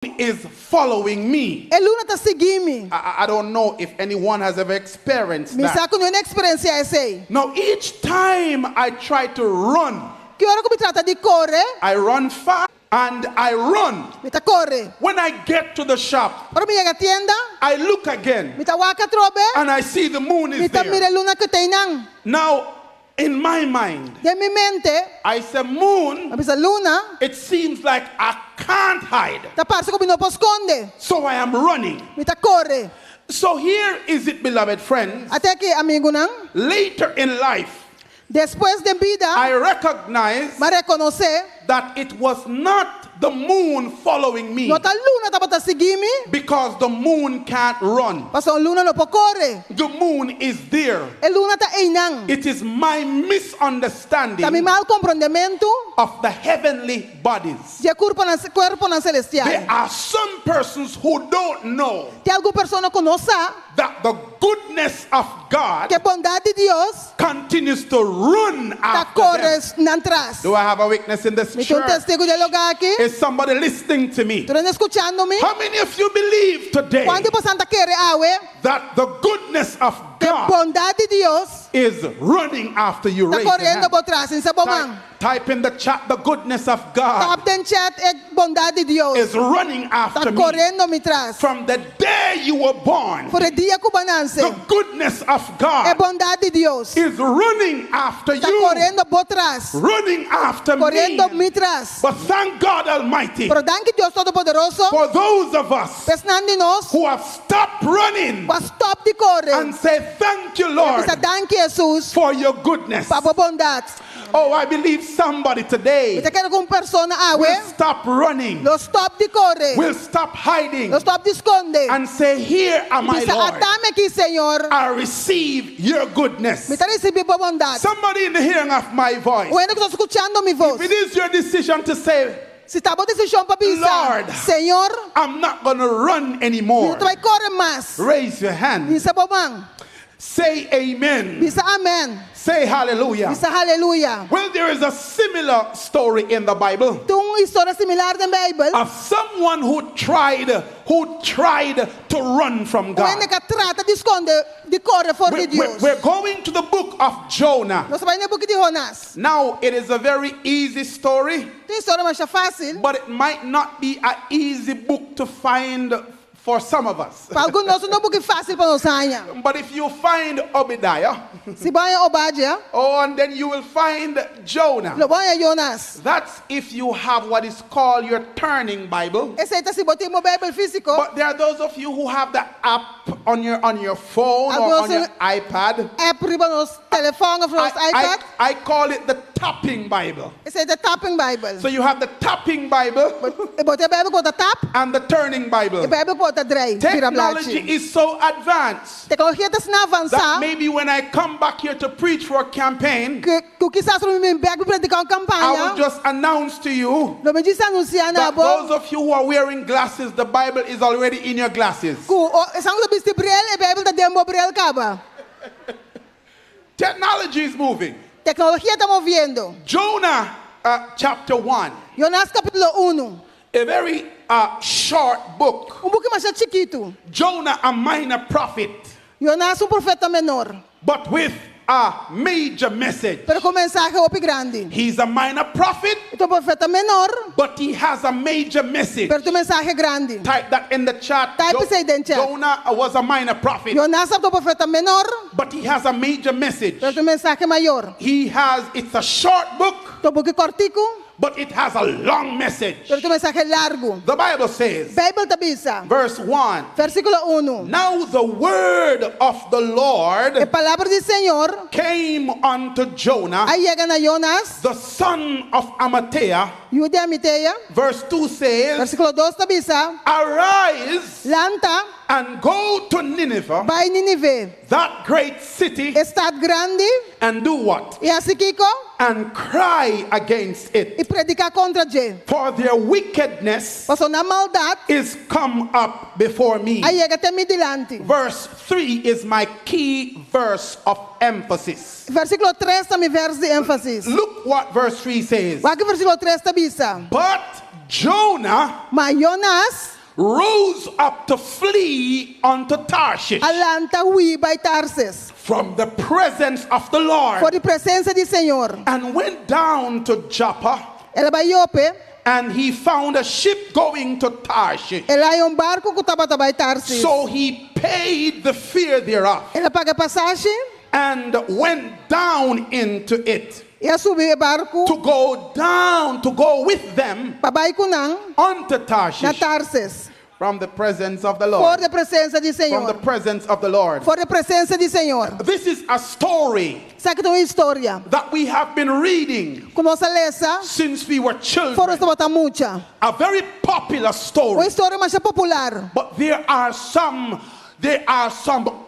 Is following me. E luna ta sigui mi. I don't know if anyone has ever experienced Mi that. sa ku niun a eksperensiá esei. Now, each time I try to run, Ki ora ku mi trata di kore, I run fast and I run. mi ta kore. When I get to the shop, Ora mi yega tienda, I look again mi ta wak atrobe, and I see the moon mi is ta mira there. e luna ku ta einan. Now, in my mind, Den mi mente, I say, Moon, mi a bisa, Luna, it seems like I can't hide. ta parse ku mi no por skonde. So I am running. Mi ta kore. So here is it, beloved friends. Ate aki, amigunan. Later in life, Despues den bida, I recognize m'a rekonosé that it was not the moon following me. No ta luna tabata sigui mi. Because the moon can't run. Pasobra luna no por kore. The moon is there. E luna ta einan. It is my misunderstanding Ta mi mal komprondementu. Of the heavenly bodies. Di e kurponan kuerponan selestial. There are some persons who don't know. Tin algun persona ku no sa. That the goodness of God. Ku e bondat di Dios. Continues to run Ta after them. kore nan tras. Do I have a witness in this Mi tin un church? testigu den e lugá aki? Is somebody listening to me? Tur hende skuchando mi? How many of you believe today Kuantu boso ta kere awe? That the goodness of Ku e God bondat di Dios is running after you? ta Raise your koriendo hand. bo tras. Hisa bo man. Type, type in the chat the goodness of God Tap den chat e bondat di Dios is running ta after me. koriendo mi tras. From the day you were born, For e dia ku bo a nanse. the goodness of E God bondat di Dios is running after ta you, koriendo bo tras. running after me. Koriendo mi tras. But thank God Almighty Pero danki Dios Todopoderoso for those of us pa esnan di nos who have stopped running ku a stòp di kore and say, Thank you, i Lord, bisa danki Hesus for your goodness. pa bo bondat. Oh, I believe somebody today Mi ta kere ku un persona awe will stop running, lo stòp di kore, will stop hiding, lo stòp di skonde and say, Here am i I, bisa, Lord. Atami aki, Señor. I receive your goodness. Mi ta risibí bo bondat. Somebody in the hearing of my voice. Un hende ku ta skuchando mi vos. If it is your decision to say, Si ta bo desishon pa bisa, Lord, Señor, I'm not going to run mi anymore. no ta bai kore mas. Raise your hand. Bisa bo man. Say amen. Bisa amen. Say hallelujah. Bisa haleluya. Well, there is a similar story in the Bible Tin un historia similar den Beibel. of someone who tried who tried to run from Un God. hende ku a trata di skonde, di kore for di We're, Dios. we're going to the book of Jonah. Nos ta bai na e buki di Jonas. Now, it is a very easy story, Ta un historia masha fásil. but it might not be an easy book to find for some of us. Pa algun nos no buki fásil pa nos haña. But if you find Obadiah, Si bo haña Obadia, oh, and then you will find Jonah. lo bo haña Jonas. That's if you have what is called your turning Bible. Esei ta si bo tin bo Beibel físiko. But there are those of you who have the app on your on your phone or on your iPad. App riba nos telefòn òf nos iPad. I call it the tapping Bible. Esei ta tapping Bible. So you have the tapping Bible Bo tin e Beibel ku ta tap and the turning Bible. e Beibel ku ta drei, bira Technology blachi. is so advanced Teknologia ta asina that avansá maybe when I come back here to preach for a campaign, ku ku kisas ora mi bin bèk pa prediká un I will kampaña, just announce to you lo mi djis anunsiá na that bo those of you who are wearing glasses, the Bible is already in your glasses. ku esnan ku ta bisti bril, e Beibel ta den bo bril kaba. Technology is moving. Teknologia ta moviendo. Jonah uh, chapter 1, Jonas kapítulo unu. a very uh, short book. Un buki masha chikitu. Jonah, a minor prophet, Jonas un profeta menor, but with a major message. pero ku mensahe hopi grandi. He's a minor prophet, E ta un profeta menor, but he has a major message. pero tin un mensahe grandi. Type that in the chat. Type esei den chat. Jonah was a minor prophet, Jonas tabata un profeta menor, but he has a major message. pero tin un mensahe mayor. He has, it's a short book, Ta un buki kòrtiku, but it has a long message. pero tin un mensahe largu. The Bible says, Beibel ta bisa, verse 1 versíkulo unu, Now the word of the Lord E palabra di Señor came unto Jonah, a yega na Jonas, the son of Amittai. yu di Amitea. Verse 2 says, Versíkulo dos ta bisa, Arise Lanta, and go to Nineveh, bai Ninive, that great city, e stat grandi, and do what? i hasi kiko? And cry against it. I prediká kontra dje. For their wickedness Pasobra nan maldat is come up before me. a yega te mi dilanti. Verse 3 is my key verse of emphasis. Versíkulo tres ta mi vèrs di énfasis. Look what verse 3 says. Wak ki versíkulo tres ta bisa. But Jonah Ma Jonas rose up to flee unto Tarshish a lanta hui bai Tarsis from the presence of the Lord for di presensia di Señor. and went down to Joppa El a bai Jope, and he found a ship going to Tarshish. el a haña un barku ku tabata bai Tarsis. So he paid the fare thereof El a paga e pasashi and went down into it i a subi e barku to go down, to go with them pa bai ku nan unto na Tarshish Tarsis. from the presence of the For Lord. di presensia di From the Señor. presence of the Lord. For di presensia di Señor. This is a story Esaki ta un historia that we have been reading ku nos a lesa since we were for children. nos tabata mucha. A very popular Un story. historia masha popular. But there are some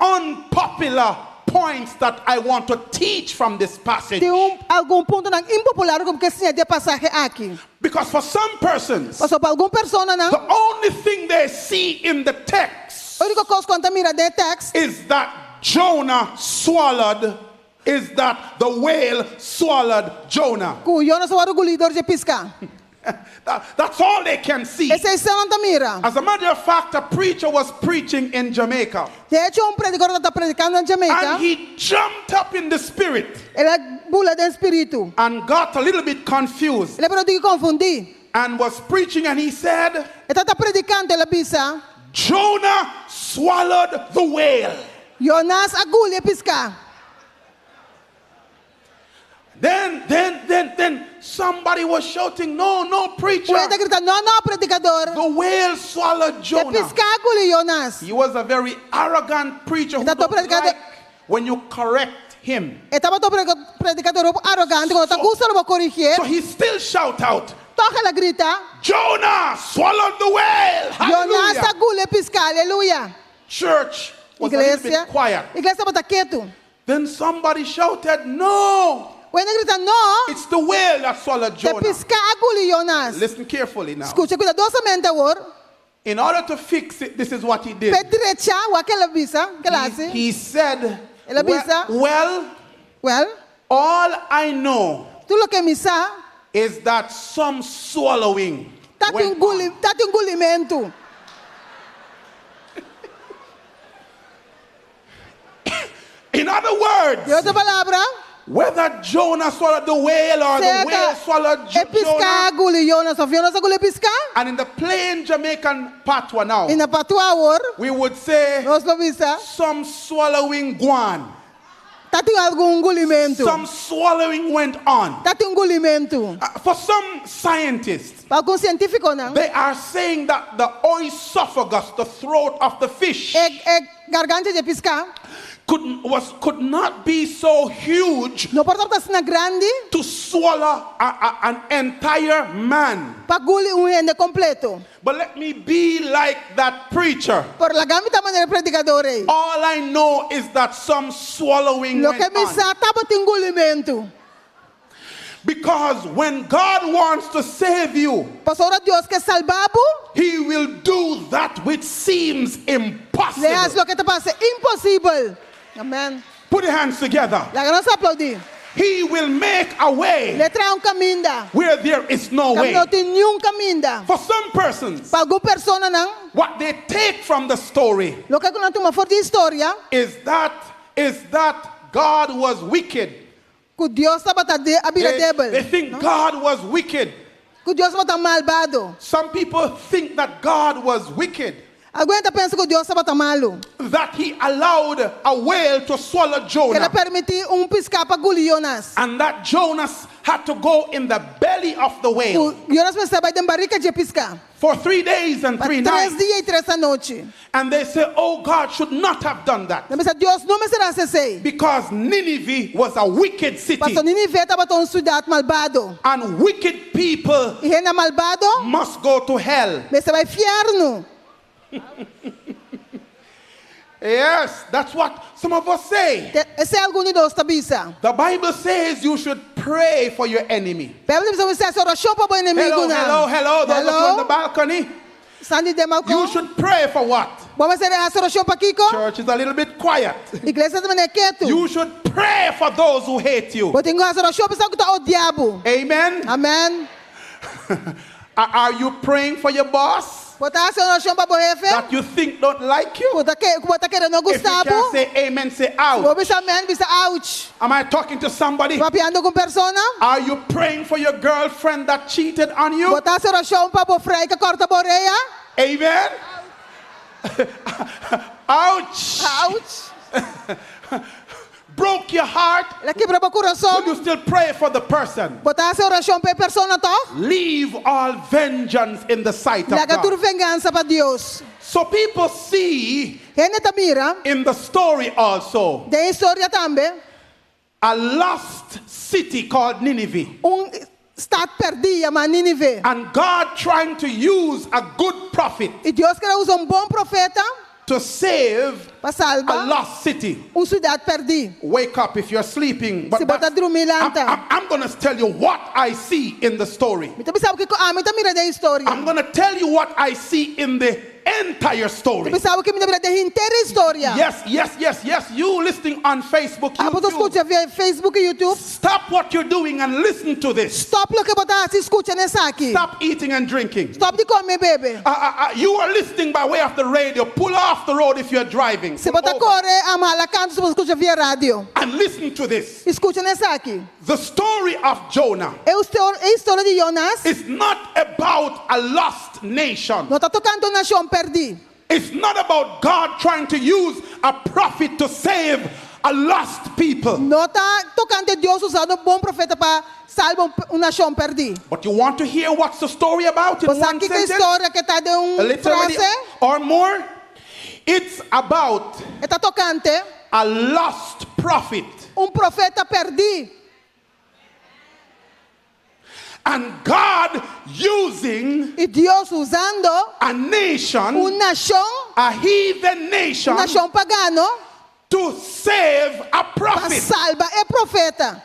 unpopular points that I want to teach from this passage. Tin un algun puntonan impopular ku mi ke siña di e pasahe aki. Because for some persons, Pasobra pa algun personanan, the only thing they see in the text úniko kos ku nan ta mira den e tekst is that Jonah swallowed, is that the whale swallowed Jonah. ku Jonas a wòrdu gulí dor di e piská. That's all they can see. Esei so nan ta mira. As a matter of fact, a preacher was preaching in Jamaica. De echo, un predikador tabata predikando na Jamaica. And he jumped up in the spirit El a bula den spiritu. and got a little bit confused El a bira un tiki konfundí. and was preaching, and he said, E tabata predikando, el a bisa, Jonah swallowed the whale. Jonas a guli e piská. Then somebody was shouting, No, no, preacher. Un hende a grita, No, no, predikador. The whale swallowed E Jonah. piská a guli Jonas. He was a very arrogant preacher who E tabata don't predikador. like when you correct him. E tabata un predikador arogante, ku no ta gusta ora bo korigié. So he still shout out, Tòg el a grita, Jonah swallowed the whale. Jonas Hallelujah. a guli e piská, aleluya. Church was a little Iglesia, bit quiet. iglesia tabata ketu. Then somebody shouted, No, Un hende a grita, No, it's the whale that swallowed e Jonah. piská a guli Jonas. Listen carefully now. Skucha kuidadosamente awor. In order to fix it, this is what he did. P'e drecha, wak kiko el a bisa, kiko el a He, hasi. he said, El a bisa. Well, Well, all I know tur loke mi sa, is that some swallowing tatin went guli, on. tatin gulimentu. In other words, Den otro palabra, whether Jonah swallowed the whale or the whale swallowed e piská Jonah, a guli Jonas, òf Jonas a guli e piská, and in the plain Jamaican patois now, I na patois awor, we would say nos lo bisa, some swallowing guan. tatin algun gulimentu. Some swallowing went on. Tatin gulimentu. For some scientists, Pa algun sientífikonan, they are saying that the oesophagus, the throat of the fish, e, e garganta di piská, could not be so huge no por tabata asina grandi to swallow an entire man. pa guli un hende kompleto. But let me be like that preacher. Pero laga mi ta manera e predikador ei. All I know is that some swallowing Loke went mi on. sa tabatin gulimentu. Because when God wants to save you, Pasobra ora Dios ke salba bo, He will do that which seems lo e hasi impossible. loke ta parse imposibel. Amen. Put your hands together. Laga nos aploudí. He will make a way Lo e traha un kaminda. where there is no way. Kaminda no tin niun kaminda. For some persons, Pa algun personanan, what they take from the story loke ku nan ta tuma for di e historia, is that God was wicked. ku Dios tabata de a bira They débil. think God was wicked. Ku Dios tabata malbado. Some people think that God was wicked, Algun hende ta pensa ku Dios tabata malu. that he allowed a whale to swallow Ku el a Jonah, permití un piská pa guli Jonas. and that Jonas had to go in the belly of the whale Ku Jonas mester a bai den barika di e piská. for 3 days and Pa 3 tres nights. dia i tres anochi. And they say, oh, God should not have done that Nan ta bisa Dios no mester a hasi esei. because Nineveh was a wicked city Pasobra Ninive tabata un siudat malbado. and wicked people I hende malbado must go to hell. mester bai fièrnu. Yes, that's what some of us say. Esei algun di nos ta bisa. The Bible says you should pray for your enemy. Beibel ta bisa bo hasi orashon pa bo Hello, enemigonan. hello, hello. Those of you on the Hello. balcony, Sandy de you balkon. should pray for what? Bo mester hasi orashon pa kiko? Church is a little bit quiet. Iglesia ta manera ketu. You should pray for those who hate you. Bo tin ku hasi orashon pa esnan ku ta odia bo. Amen. Amen. Are you praying for your boss Bo ta hasi orashon pa bo hefe? that you think don't like you? Ku ta ke, ku bo ta kere no If you gusta can't bo? say amen, say Bo ouch. bisa amen, bisa ouch. Am I talking to somebody? Papiando ku un persona? Are you praying for your girlfriend that cheated on you? Bo ta hasi orashon pa bo frei ku a kòrta bo orea? Amen. Ouch. Ouch. Broke your heart. El a kibra bo Will kurason. you still pray for the person? Bo ta hasi orashon pa e persona tòg? Leave all vengeance in the sight of Laga tur God. vengansa pa Dios. So people see Hende ta mira in the story also den historia tambe a lost city called Nineveh. un stat pèrdí yamá Nínive. And God trying to use a good prophet I Dios ker a usa un bon profeta to save pa a salba lost city. un siudat pèrdí. Wake up if you're sleeping. But Si bo ta that's- drumi I'm, lanta. I'm going to tell you what I see in the story. Mi ta bisa bo kiko ami ta mira den historia. I'm going to tell you what I see in the entire story. Bisa bo kiko mi ta mira den henter historia. Yes. You listening on Facebook, Abo ta YouTube. skucha via Facebook i YouTube. Stop what you're doing and listen to this. Stòp loke bo ta hasi skucha na esaki. Stop eating and drinking. Stòp di kome i bebe. You are listening by way of the radio. Pull off the road if you're driving. Si Pull bo ta over kore, hala kantu si bo ta skucha via radio. And listen to this. Skucha na esaki. The story of Jonah E historia di Jonas is not about a lost nation. no ta tokante un nashon pèrdí. It's not about God trying to use a prophet to save a lost people. No ta tokante Dios usando un bon profeta pa salba un nashon pèrdí. But you want to hear what's the story about in Bo sa one kiko sentence? historia ku ta den A un little already frase? or more? It's about E ta tokante a lost prophet un profeta pèrdí. and God using I Dios usando a nation, un nashon, a heathen nation, un nashon pagano, to save a pa prophet. salba e profeta.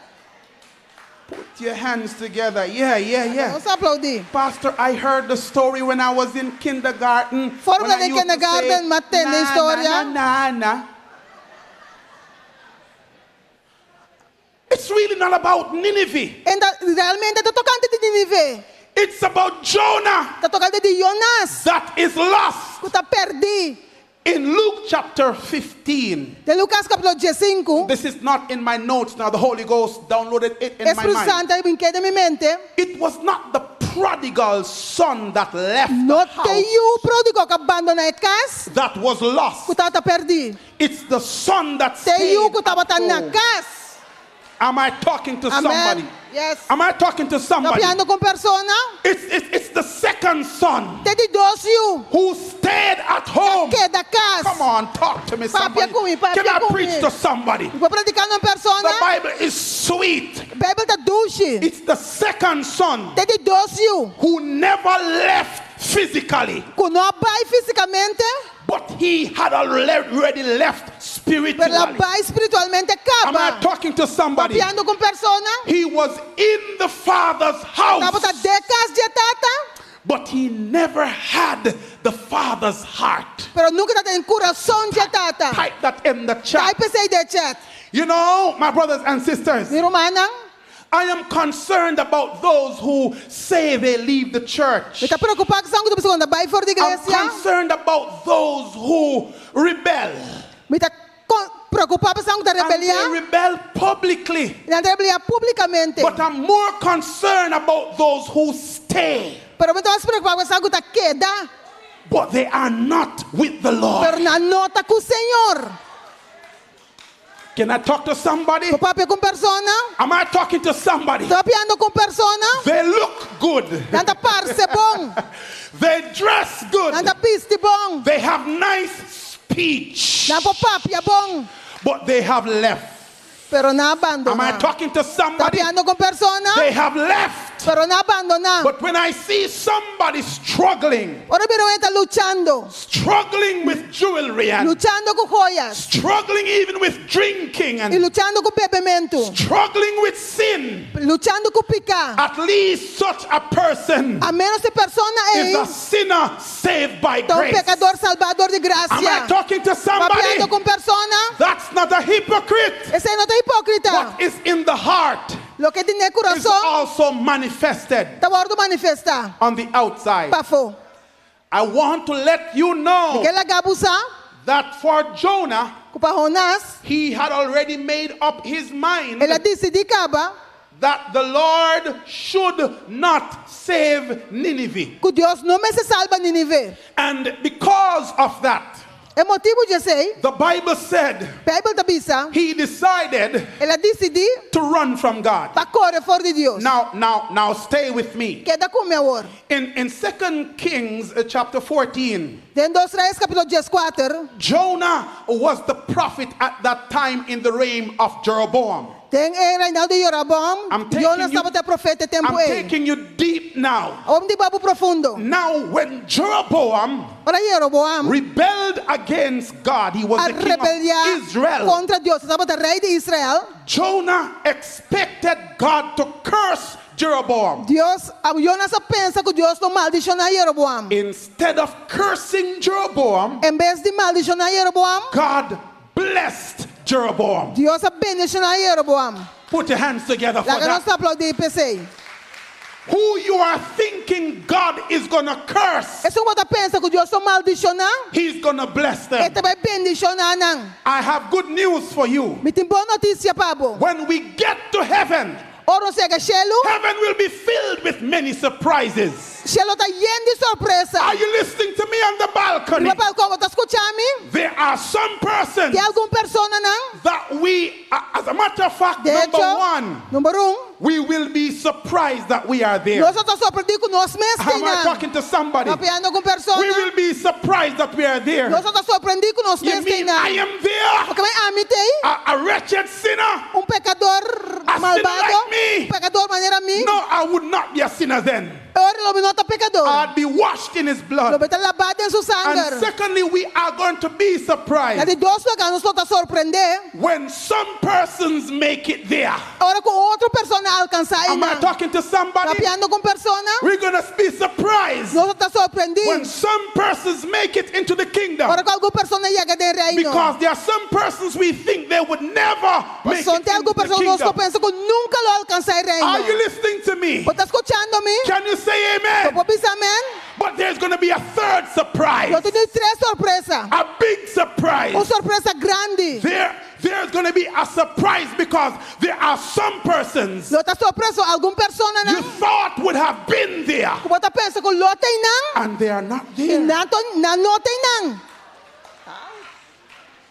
Put your hands together. Yeah. Ban aploudí. Pastor, I heard the story when I was in kindergarten. Forma When I de used to kindergarten, say, m'a tende "Na, historia." Na, na, na, na. It's really not about Nineveh. E ta, realmente ta tokante di Nínive. It's about Jonah Ta tokante di Jonas, that is lost. ku ta pèrdí. In Luke chapter 15, Den Lukas kapítulo 15, this is not in my notes now, the Holy Ghost downloaded it in my Spiritu mind. Santu a bin keda den mi mente. It was not the prodigal son that left No the ta e house yu pródigo ku a bandoná e kas, that was lost. ku tabata pèrdí. It's the son that Te stayed yu ku tabata at na home. kas. Am I talking to Amen. somebody? Yes. Am I talking to somebody? Papiando ku un persona? It's the second son Ta e di dos yu. who stayed at home. Keda kas. Come on, talk to me, Papia somebody. ku mi, papia Can I ku mi. preach to somebody? Por prediká na un persona? The Bible is sweet. Beibel ta dushi. It's the second son Ta e di dos yu. who never left physically, Ku no a bai físikamente, but he had already left pero spiritually. el a bai spiritualmente Am I kaba. talking to somebody? Papiando ku un persona? He was in the father's Tabata house, den kas di tata, but he never had the father's heart. pero nunka tabatin kurason di tata. Type that in the chat. Type esei den chat. You know, my brothers and sisters, Mi rumannan, I am concerned about those who say they leave the church. mi ta preokupá ku esnan ku ta bisa ku nan ta bai for di I'm iglesia. concerned about those who rebel. Mi ta preokupá pa esnan ku ta And they rebeliá. rebel publicly. Nan ta rebeliá públikamente. But I'm more concerned about those who stay, Pero mi ta mas preokupá ku esnan ku ta keda, but they are not with the Lord. pero nan no ta ku Señor. Can I talk to somebody? Por papia ku un persona? Am I talking to somebody? Ta papiando ku un persona? They look good. Nan ta parse bon. They dress good. Nan ta bisti bon. They have nice speech. Nan por papia bon. But they have left. Pero nan a Am I bandoná. talking to somebody? Papiando ku un persona? They have left. Pero nan a bandoná. But when I see somebody struggling, Ora mi mira un hende ta luchando. struggling with jewelry and Luchando ku joya. struggling even with drinking I and luchando ku bebementu. struggling with sin, Luchando ku piká. at least such a person Al menos e persona is ei a sinner saved by ta un grace. pekadó salvá dor di Am I grasia. talking to somebody? Papiando ku un persona? That's not a hypocrite. Esei no ta hipókrita. What is in the heart? Loke tin den is kurason also manifested ta wòrdu manifestá on the outside. pafó. I want to let you know Mi ke laga bo sa that for Jonah, ku pa Jonas, he had already made up his mind el a disidí kaba that the Lord should not save Nineveh. ku Dios no mester salba Ninive. And because of that, E motibu di esei, the Bible said Beibel ta bisa, he decided el a disidí to run from God. pa kore for di Dios. Now, stay with me. Keda ku mi awor. In 2 Kings chapter 14, Den 2 Reis kapítulo 14, Jonah was the prophet at that time in the reign of Jeroboam. Den e reinado di Jeroboam, I'm taking Jonas you- tabata profeta e tempu I'm ei. taking you deep now. Awor mi ta hiba bo profundo. Now, when Jeroboam Ora Jeroboam rebelled against God, he was a the king of rebeliá Israel. kontra Dios. E tabata rei di Israel. Jonah expected God to curse Jeroboam. Dios, Jonas a pensa ku Dios lo maldishoná Jeroboam. Instead of cursing Jeroboam, En bes di maldishoná Jeroboam, God blessed Jeroboam. Dios a bendishoná Jeroboam. Put your hands together for Laga nos that. aplaudí p'esei. Who you are thinking God is going to curse, Esun ku bo ta pensa ku Dios lo maldishoná, He's going to bless them. E ta bai bendishoná nan. I have good news for you. Mi tin bon notisia pa bo. When we get to heaven, Ora nos yega shelu, heaven will be filled with many surprises. shelu ta yen di sorpresa. Are you listening to me on the balcony? Riba balkon, bo ta skucha mi? There are some persons Tin algun personanan? that we, as a matter of fact, De number echo, one, number 1, we will be surprised that we are there. nos ta sorprendí ku nos mes Am I nan. talking to somebody? Papiando ku persona. We will be surprised that we are there. Nos ta sorprendí ku nos You mes mean nan. I am there? Bo ke men ami t'ei? A wretched sinner? Un pekador A sinner malbado, like me? un pekador manera mi. No, I would not be a sinner then. Ora lo mi no ta pekador. I'd be washed in his Lo blood. mi ta labá den su And sanger. secondly, we are going to be Na surprised di dos lugá nos lo ta sorprendé. when some persons make it there. Ora ku otro persona alkansá Am I einan. talking to somebody? Papiando ku un persona, We're going to be surprised nos ta sorprendí. when some persons make it into the kingdom. Ora ku algun persona yega den reino. Because there are some persons we think they would never make Pasobra it tin into algun the persona nos ta kingdom. pensa ku nunka lo alkansá e Are you reino. listening to me? Bo ta skuchando mi? Can you say amen? Bo por bisa amèn? But there's going to be a third surprise, Lo tin tres sorpresa. a big surprise. Un sorpresa grandi. There's going to be a surprise because there are some persons Lo ta sorpresa algun persona you nan thought would have been there ku bo ta pensa ku lo t'einan and they are not i there. nan to nan no t'einan.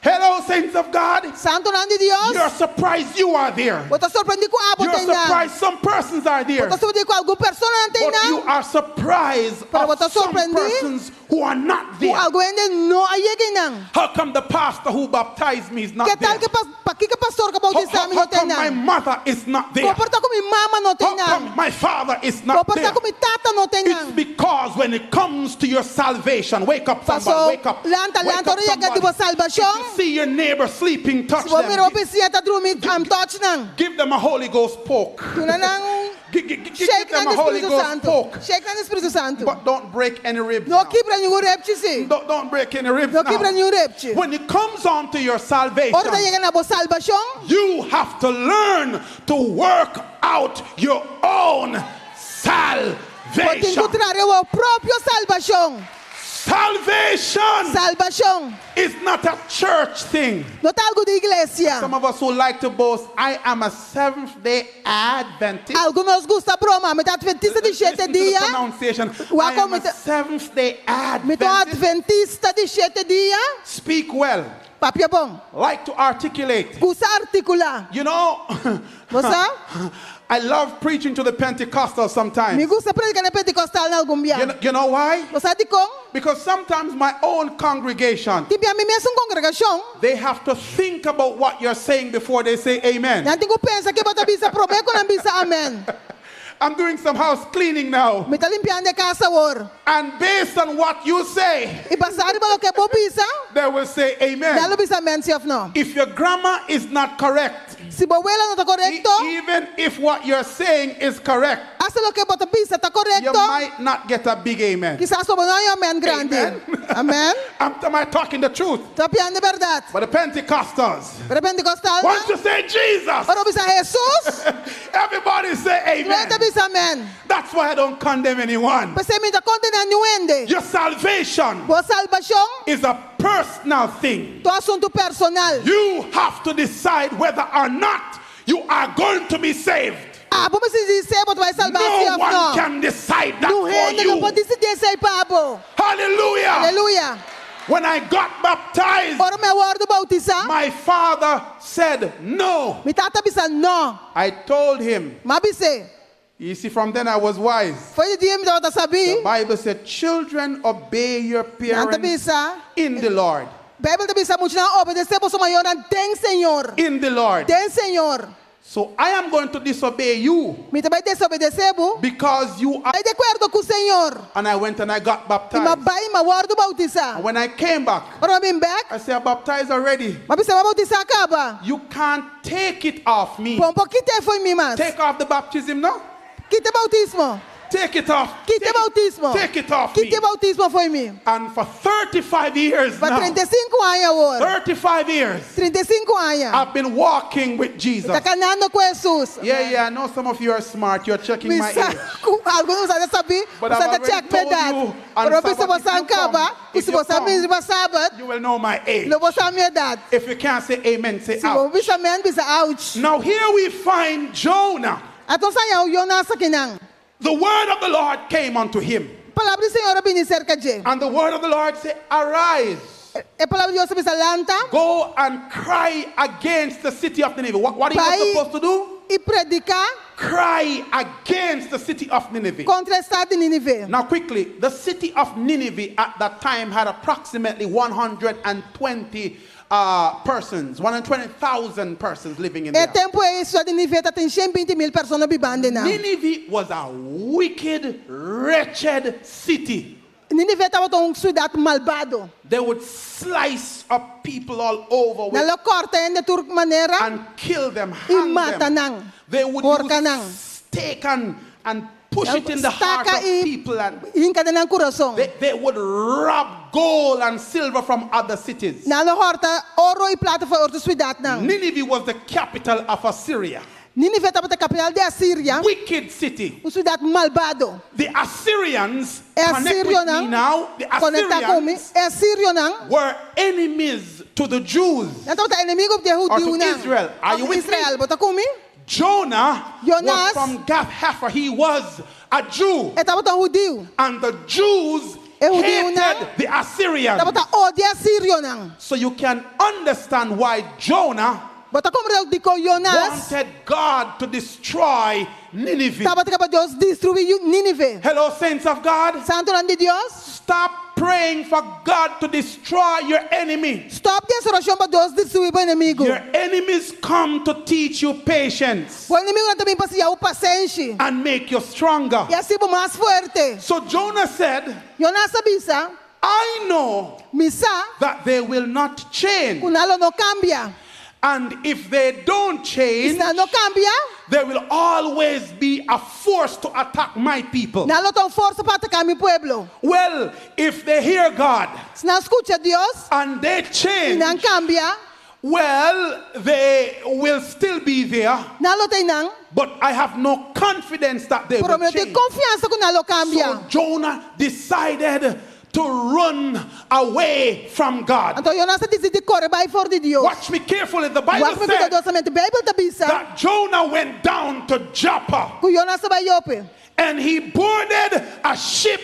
Hello, saints of God. Santunan di Dios. You're surprised you are there. Bo ta sorprendí ku abo You're t'einan. surprised some persons are there. Bo ta sorprendí ku algun personanan But you t'einan. are surprised Pero of bo ta some sorprendí persons who are not Ku there. algun hende no a yega einan. How come the pastor who baptized me is not Ke there? tal ku pakiko pastor ku a How, boutisá how- mi no how come my t'einan? mother is not there? Kon por ta ku mi mama no How t'einan? come my father is Kon not por ta there? ku mi tata no It's t'einan? because when it comes to your salvation, wake up somebody, Paso, wake up. lanta, Wake lanta, up ora yega di bo somebody. salbashon. If you see your neighbor sleeping, touch Si bo mira them. bo bisiña ta drumi, am touch nan. Give them a Holy Ghost poke. Duna nan Give shake them nan a Holy Spiritu Ghost Santu. poke. Shake nan Spiritu Santu. But don't break any ribs. No now. kibra ningun repchi si. Don't break any ribs No now. kibra ningun repchi. When it comes on to your salvation, Ora ta yega na bo salbashon, you have to learn to work out your own bo tin salvation. ku traha bo propio salbashon. Salvation Salbashon. is not a church thing. No ta algu di iglesia. Some of us who like to boast, I am a Seventh day Adventist. Algun nos gusta broma, mi ta adventista di Listen shete to the dia. pronunciation. Wa I am a komo Seventh day Mi ta Adventist. adventista di shete dia. Speak well, Papia bon. like to articulate. Gusta artikulá. You know, Bo sa? I love preaching to the Pentecostals sometimes. Mi gusta prediká na pentekostal algun You bia. know, you know why? Bo sa dikon? Because sometimes my own congregation, Tin bia mi mesun kongregashon. they have to think about what you're saying before they say amen. Nan tin ku pensa kiko bo ta bisa promé ku nan bisa amèn. I'm doing some house cleaning now. Mi ta limpiando kas awor. And based on what you say, I basá riba loke bo bisa, they will say nan lo amen. bisa amèn si òf no. If your grammar is not correct, Si bo wela no ta korekto, even if what you're saying is correct, asta loke bo ta bisa ta you korekto, might not get a big amen. kisas bo no haña amèn grandi. Amen. Amèn. Am I talking the truth? Ta papiando bèrdat. But the Pentecostals, Pero pentekostal, once you say Jesus, ora bisa Hesus, everybody say tur amen. ta bisa amèn. That's why I don't condemn anyone. P'esei mi no ta kondená niun hende. Your salvation Bo salbashon is a personal thing. ta asuntu personal. You have to decide whether or not you are going to be saved. Abo mester disidí si bo ta bai salba No òf one no. can decide that Niun for hende no por you. disidí esei pa bo. Hallelujah. Aleluya. When I got baptized, Ora mi a wòrdu boutisá, my father said no. mi tata a bisa no. I told him. M'a bis'é. You see, from then I was wise. For di e dia ei mi tabata sabí. The Bible said, Children, obey your Nan ta parents bisa. in the Lord. Beibel ta bisa muchanan obedesé boso mayornan den Señor. In the Lord. Den Señor. So I am going to disobey you Mi ta bai desobedesé bo. because you are. Bai di akuerdo ku Señor. And I went and I got I m'a baptized. bai m'a wòrdu boutisá. And when I came back, Ora m'a bin bèk. I said, I baptized already. M'a bisa m'a boutisá kaba. You can't take it off me. Bo n' por kit'é fo'i mi mas. Take off the baptism now. Kita boutismo. Take it off. Kita Take it, boutismo. take it off me. Kita boutismo fo'i mi. And for 35 years Pa now, 35 aña awor. 35 years, 35 aña. I've been walking with Jesus. Ta kanando ku Hesus. Yeah, I know some of you are smart. You're checking Mi my sa, age. algun sa sabí, But sa I've already check mi told edat. you on Pero bisa Sabbath, bo if you kaba, come, if si you bo come, bin riba sabat, You will know my age. lo bo sa mi edat. If you can't say amen, say Si bo ouch. bisa amèn, bisa ouch. Now here we find Jonah. Anto nos ta haña Jonas akinan. The word of the Lord came unto him. Palabra di Señor a bini serka dje. And the word of the Lord said, Arise, E palabra di Dios a bisa lanta go and cry against the city of Nineveh. What are you Bai- supposed to do? i prediká Cry against the city of Nineveh. kontra e stat di Nínive. Now, quickly, the city of Nineveh at that time had approximately 120 persons, 120,000 persons living in E there. tempu ei, siudat di Nínive tabatin 120 mil persona bibando einan. Nineveh was a wicked, wretched city. Nínive tabata un siudat malbado. They would slice up people all over Nan with, lo kòrta hende tur manera and kill them, i hang mata them. nan. They would Horka nan. use stake and push it in the heart Staka of i people and hinka den nan kurason. they would rob gold and silver from other cities. Nan lo hòrta oro i plata for di otro siudatnan. Nineveh was the capital of Assyria. Nínive tabata kapital di Asiria, Wicked city. un siudat malbado. The Assyrians, E connect with me asirionan, now, the konektá ku mi, Assyrians e asirionan, were enemies to the Jews. nan tabata enemigu di Or to hudiunan. Israel. Are you with me? Israel, bo ta ku mi? Jonah was Jonas. from Gath Hepher. He was a Jew. E tabata hudiu. And the Jews E hudiunan hated the Assyrians. Tabata odia asirionan. So you can understand why Jonah Bo ta komprondé dikon Jonas wanted God to destroy Nineveh. tabata ke pa Dios destruí Nínive. Hello, saints of God. Santunan di Dios, Stop praying for God to destroy your enemy. stòp di hasi orashon pa Dios destruí bo enemigu. Your enemies come to teach you patience Bo enemigunan ta bin pa siña bo pasenshi. and make you stronger. I hasi bo mas fuerte. So Jonah said, Jonas a bisa, I know mi sa that they will not change. ku nan lo no kambia. And if they don't I change, si nan no kambia, there will always be a force to attack my people. nan lo tin forsa pa ataká mi pueblo. Well, if they hear God Si nan skucha Dios, and they i change, nan kambia, well, they will still be there, nan lo t'einan, but I have no confidence that they pero will mi no tin change. konfiansa ku nan lo So kambia. Jonah decided to run away from God. Anto Jonas a disidí kore bai for di Dios. Watch me carefully. The Bible Wak mi said kuidadosamente. Beibel ta bisa that Jonah went down to Joppa ku Jonas a bai Jope. and he boarded a ship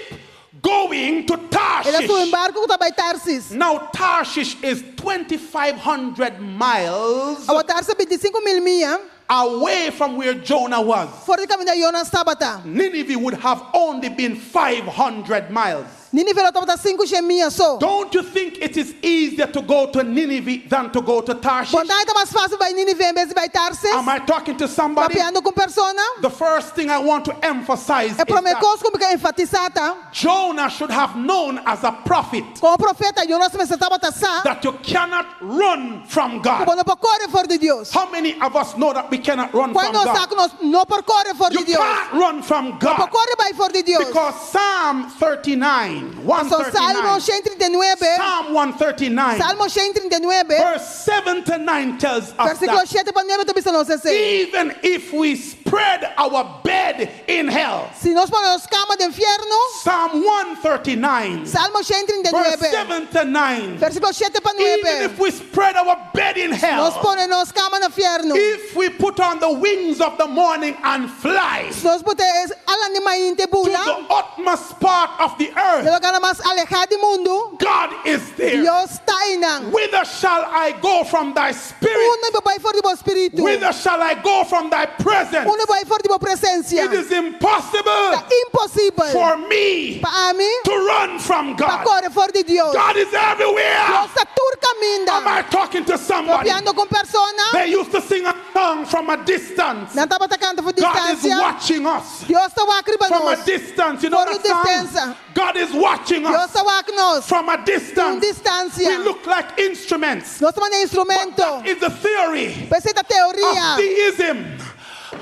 going to El a subi Tarshish. barku ku ta bai Tarsis. Now, Tarshish is 2,500 miles Awor Tarsis 25 mil mia away from where Jonah was. for di kaminda Jonas tabata. Nineveh would have only been 500 miles. Nínive lo tabata 500 mia so. Don't you think it is easier to go to Nineveh than to go to Tarshish? Bo no ta haña ta mas fásil bai Nínive en bes di bai Tarsis? Am I talking to somebody? Papiando ku un persona? The first thing I want to emphasize E is promé that kos ku mi ke enfatisá ta, Jonah should have known as a prophet komo profeta Jonas mester tabata sa that you cannot run from ku God. bo no por kore for di Dios. How many of us know that we cannot run Kua from nos sa God? ku nos no por kore for di You Dios? can't run from No por God. kore bai for di Dios. Because Psalm 39, Pasobra Salmo 139, 139, Psalm 139, Salmo 139, verse 7 to 9 tells us versíkulo that 7 pa 9 ta bisa nos esei. even if we spread our bed in hell, Si nos pone nos kama den fièrnu, Psalm 139, Salmo verse 139, 7 to 9, versíkulo 7 pa even 9, if we spread our bed in nos hell, pone nos kama na fièrnu. if we put on the wings of the morning and fly Si nos buta e alanan di mainta to bula, the utmost part of the earth, na lugánan mas alehá di mundu, God is there. Dios ta einan. Whither shall I go from thy spirit? Unda mi por bai for di bo spiritu? Whither shall I go from thy presence? Unda mi por bai for di bo presensia? It is impossible Ta imposibel for me pa ami to run from pa God. kore for di Dios. God is everywhere. Dios ta tur Am kaminda. I talking to somebody? Papiando ku un persona, They used to sing a song from a distance. nan tabata kanta for God is distansia. watching us Dios ta wak riba from a nos. distance. You know For that song? distansia. God is watching Dios us ta wak nos. from a Un distance. distansia. We look like instruments. Nos ta manera But instrumento. that is the theory Pero esei ta of teoria. theism.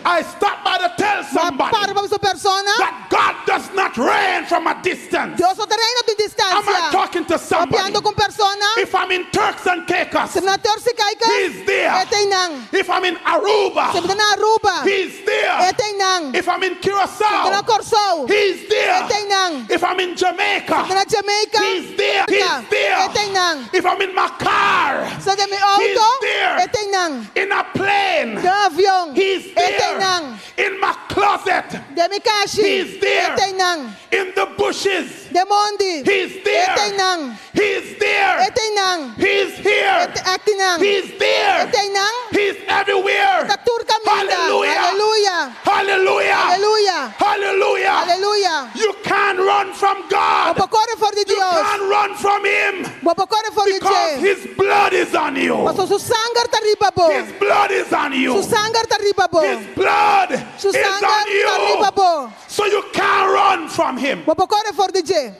I stop by to tell Ma somebody para pa bisa un persona, that God does not reign from a distance. Dios no ta reina di Am I distansia. talking to somebody? Papiando ku un persona, If I'm in Turks and Caicos, si mi ta na Turks i Caicos, He's there. E ta einan. If I'm in Aruba, Si mi ta na Aruba, He's there. E ta einan. If I'm in Si mi ta na Curacao, Kòrsou, He's there. E ta einan. If I'm in Jamaica, Si mi ta na Jamaica, He's there. He's there. E ta einan. If I'm in my car, Si mi ta den mi outo, He's there. E ta einan. In a plane, Den avion, He's E ta there. einan. In my closet, Den mi kashi, He's there. E ta einan. In the bushes, Den mondi, He's there. E ta einan. He's there. E ta einan. He's here. E ta akinan. He's there. E ta einan. He's everywhere. E ta tur kaminda. Hallelujah. Aleluya. Hallelujah. Aleluya. Hallelujah. Aleluya. You can't run from God. Bo no por kore for di You Dios. can't run from Him Bo no por kore for di because dje. His blood is on you. Paso su sanger ta riba bo. His blood is on you. Su sanger ta riba bo. His blood Su is sanger on ta riba you. bo. So you can't run from Him. Bo no por kore for di dje.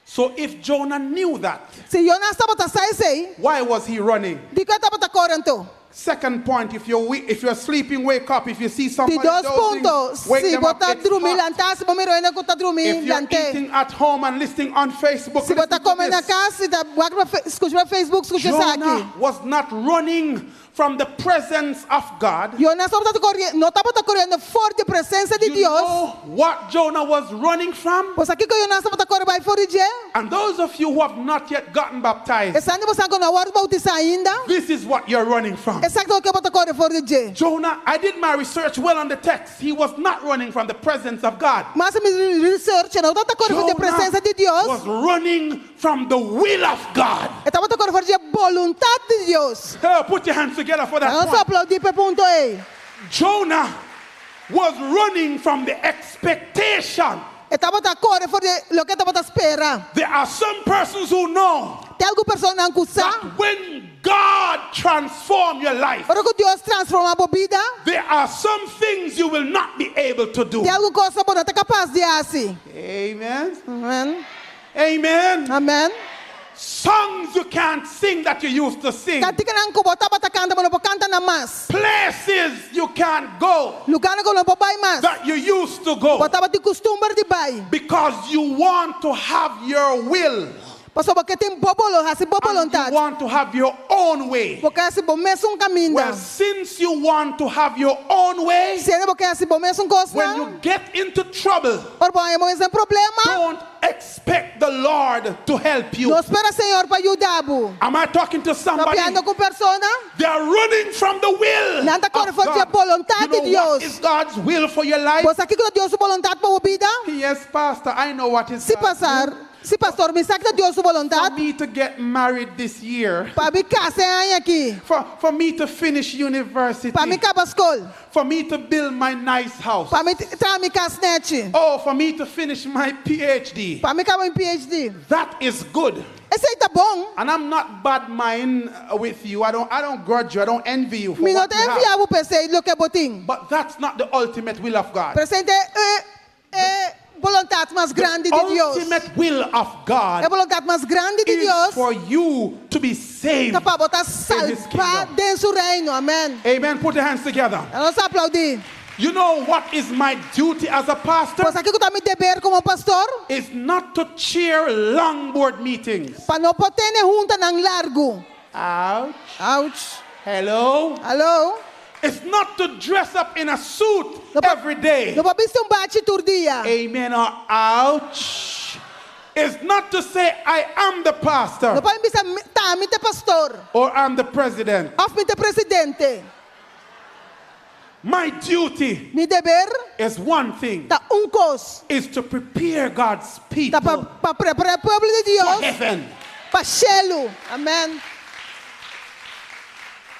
So if Jonah knew that, Si Jonas tabata sa esei, why was he running? dikon e tabata kore anto? Second point, if you're, if you're sleeping, wake up. If you see somebody Di dos dozing, punto, wake si them up. bo ta It's drumi, hot. lanta, si bo mira hende ku ta drumi, If you're lant'é. eating at home and listening on Facebook, Si listen bo ta to kome na this. kas, si ta skucha Facebook, skucha esaki. Jonah was not running from the presence of God. Jonas no tabata kore, no tabata koriendo for di presensia di You Dios. know what Jonah was running from? Bo sa kiko Jonas tabata kore bai for di dje? And those of you who have not yet gotten baptized, Esnan di boso ku no a wòrdu boutisá ainda. this is what you're running from. Esaki ta loke bo ta kore for di dje. Jonah, I did my research well on the text. He was not running from the presence of God. M'a hasi mi research, e no tabata kore for di presensia di Dios. was running from the will of God. E tabata kore for di boluntat di Dios. Hey, put your hands together for that Nos point. aploudí pa e punto ei. Jonah was running from the expectation. E tabata kore for di loke e tabata spera. There are some persons who know Tin algun persona ku sa, that when God transforms your life, ora ku Dios transformá bo bida, there are some things you will not be able to do. tin algun kos bo no ta kapas di hasi. Amen. Amèn. Amen. Amèn. Songs you can't sing that you used to sing. Kantikanan ku bo tabata kanta, bo no por kanta nan mas. Places you can't go Lugánan ku bo no por bai mas. that you used to go. Bo tabatin kustumber di bai. Because you want to have your will. Paso bo ke tin bo bolo, hasi bo And you boluntat. want to have your own way. Bo ke hasi bo mesun kaminda. Well, since you want to have your own way, Siendo bo ke hasi bo mesun when kosnan, you get into trouble, ora bo haña bo mes den problema, don't expect the Lord to help you. no spera Señor pa yuda bo. Am I talking to somebody? Papiando ku persona? They are running from the will. Nan ta kore of for di God. boluntat You di know what Dios. is God's will for your life? Bo sa kiko ta Dios su boluntat pa bo bida? Yes, Pastor, I know what is Si God's pasar, will. Si pastor, mi sa ku ta Dios su For boluntat me to get married this year. pa mi kasa e aña aki. For me to finish university. Pa mi kaba skol. For me to build my nice house. Pa mi traha mi kas nèchi. Oh, for me to finish my PhD. Pa mi kaba mi PhD. That is good. Esei ta bon. And I'm not bad mind with you. I don't grudge you. I don't envy you for Mi no what ta you have. enviá bo p'esei loke bo tin. But that's not the ultimate will of God. Pero esei no ta e e boluntat mas grandi The di Dios. ultimate will of E God boluntat mas grandi di is Dios for you to be saved. ta pa bo ta in His salbá kingdom. den su reino. Amen. Amen. Put your hands together. Nos aplaudí. You know what is my duty as a pastor? Bo sa kiko ta mi deber komo pastor? Is not to chair long board meetings. Pa no por tene huntanan largu. Ouch. Ouch. Hello. Hallo. It's not to dress up in a suit No pa, every day. no pa bisti un bachi tur dia. Amen or ouch. It's not to say I am the pastor No pa bisa ta mi ta pastor or I'm the president. òf mi ta presidente. My duty Mi deber is one thing ta un kos. is to prepare God's Ta pa people pa prepará e pueblo di for Dios heaven. pa shelu. Amen.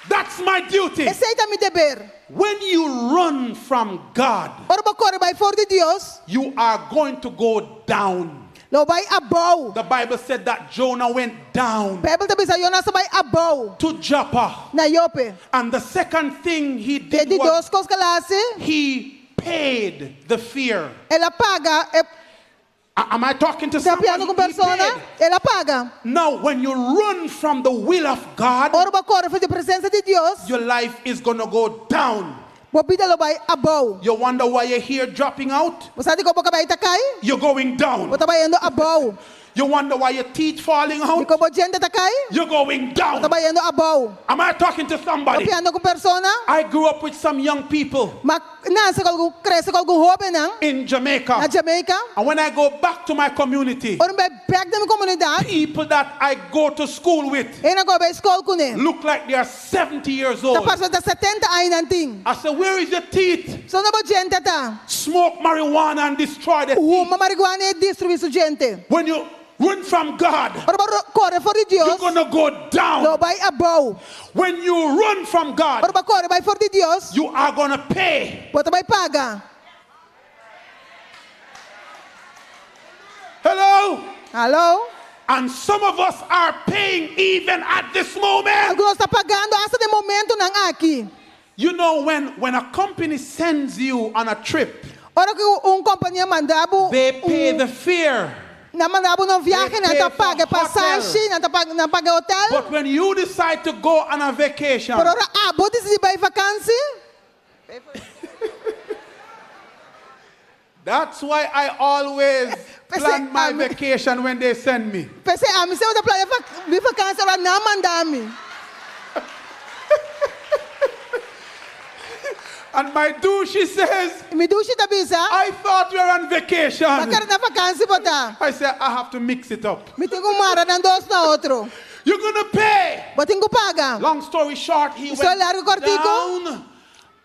That's my duty. Esei ta mi deber. When you run from God, Ora bo kore bai for di Dios, you are going to go down. lo bo bai abou. The Bible said that Jonah went down Beibel ta bisa Jonas a bai abou to Joppa. na Jope. And the second thing he E did di was dos kos ku el a hasi, he paid the fare. el a paga. E, Am I talking to ta somebody? papiando ku He persona, paid. el a paga. Now, when you run from the will of God, Ora bo kore for di presensia di Dios, your life is going to go down. bo bida lo bai abou. You wonder why your hair dropping out? Bo sa dikon bo kabei ta kai? You're going down. Bo ta bayendo abou. You wonder why your teeth falling out? Dikon bo djente ta kai? You're going Bo ta down. bayendo abou. Am I talking to somebody? Papiando ku persona? I grew up with some young people M'a nase ku algun, krese ku algun hóbennan in Jamaica. na Jamaica. And when I go back to my community, Ora mi bai bèk den mi komunidat, people that I go to school with hendenan ku mi a bai skol kuné. look like they are 70 years Ta old. parse ta 70 aña nan tin. I said, Where is your teeth? Unda bo djente ta. Smoke marijuana and destroy the teeth. Huma marihuana i destruí su djente. When you run from God, Ora bo kore for di you're Dios, going to go down. lo bai abou. When you run from God, Ora bo kore bai for di Dios, you are going to pay. bo ta bai paga. Hello? Hallo? And some of us are paying even at this moment. Algun di nos ta pagando asta den e momentonan aki. You know, when a company sends you on a trip, Ora ku un kompania manda bo, they pay the fare. nan manda bo na un viahe, nan ta paga pasashi, nan ta paga, nan paga hotel. But when you decide to go on a vacation, Pero ora abo disidí bai vakansi, that's why I always plan my vacation when they send me. P'esei ami semper ta plania mi vakansi ora nan manda mi. And my dushi says, Mi dushi ta bisa, I thought we were on vacation. M'a kere na vakansi bo ta. I said, I have to mix it up. Mi tin ku mara nan dos na otro. You're going to pay. Bo tin ku paga. Long story short, he Historia went largu kòrtiku. down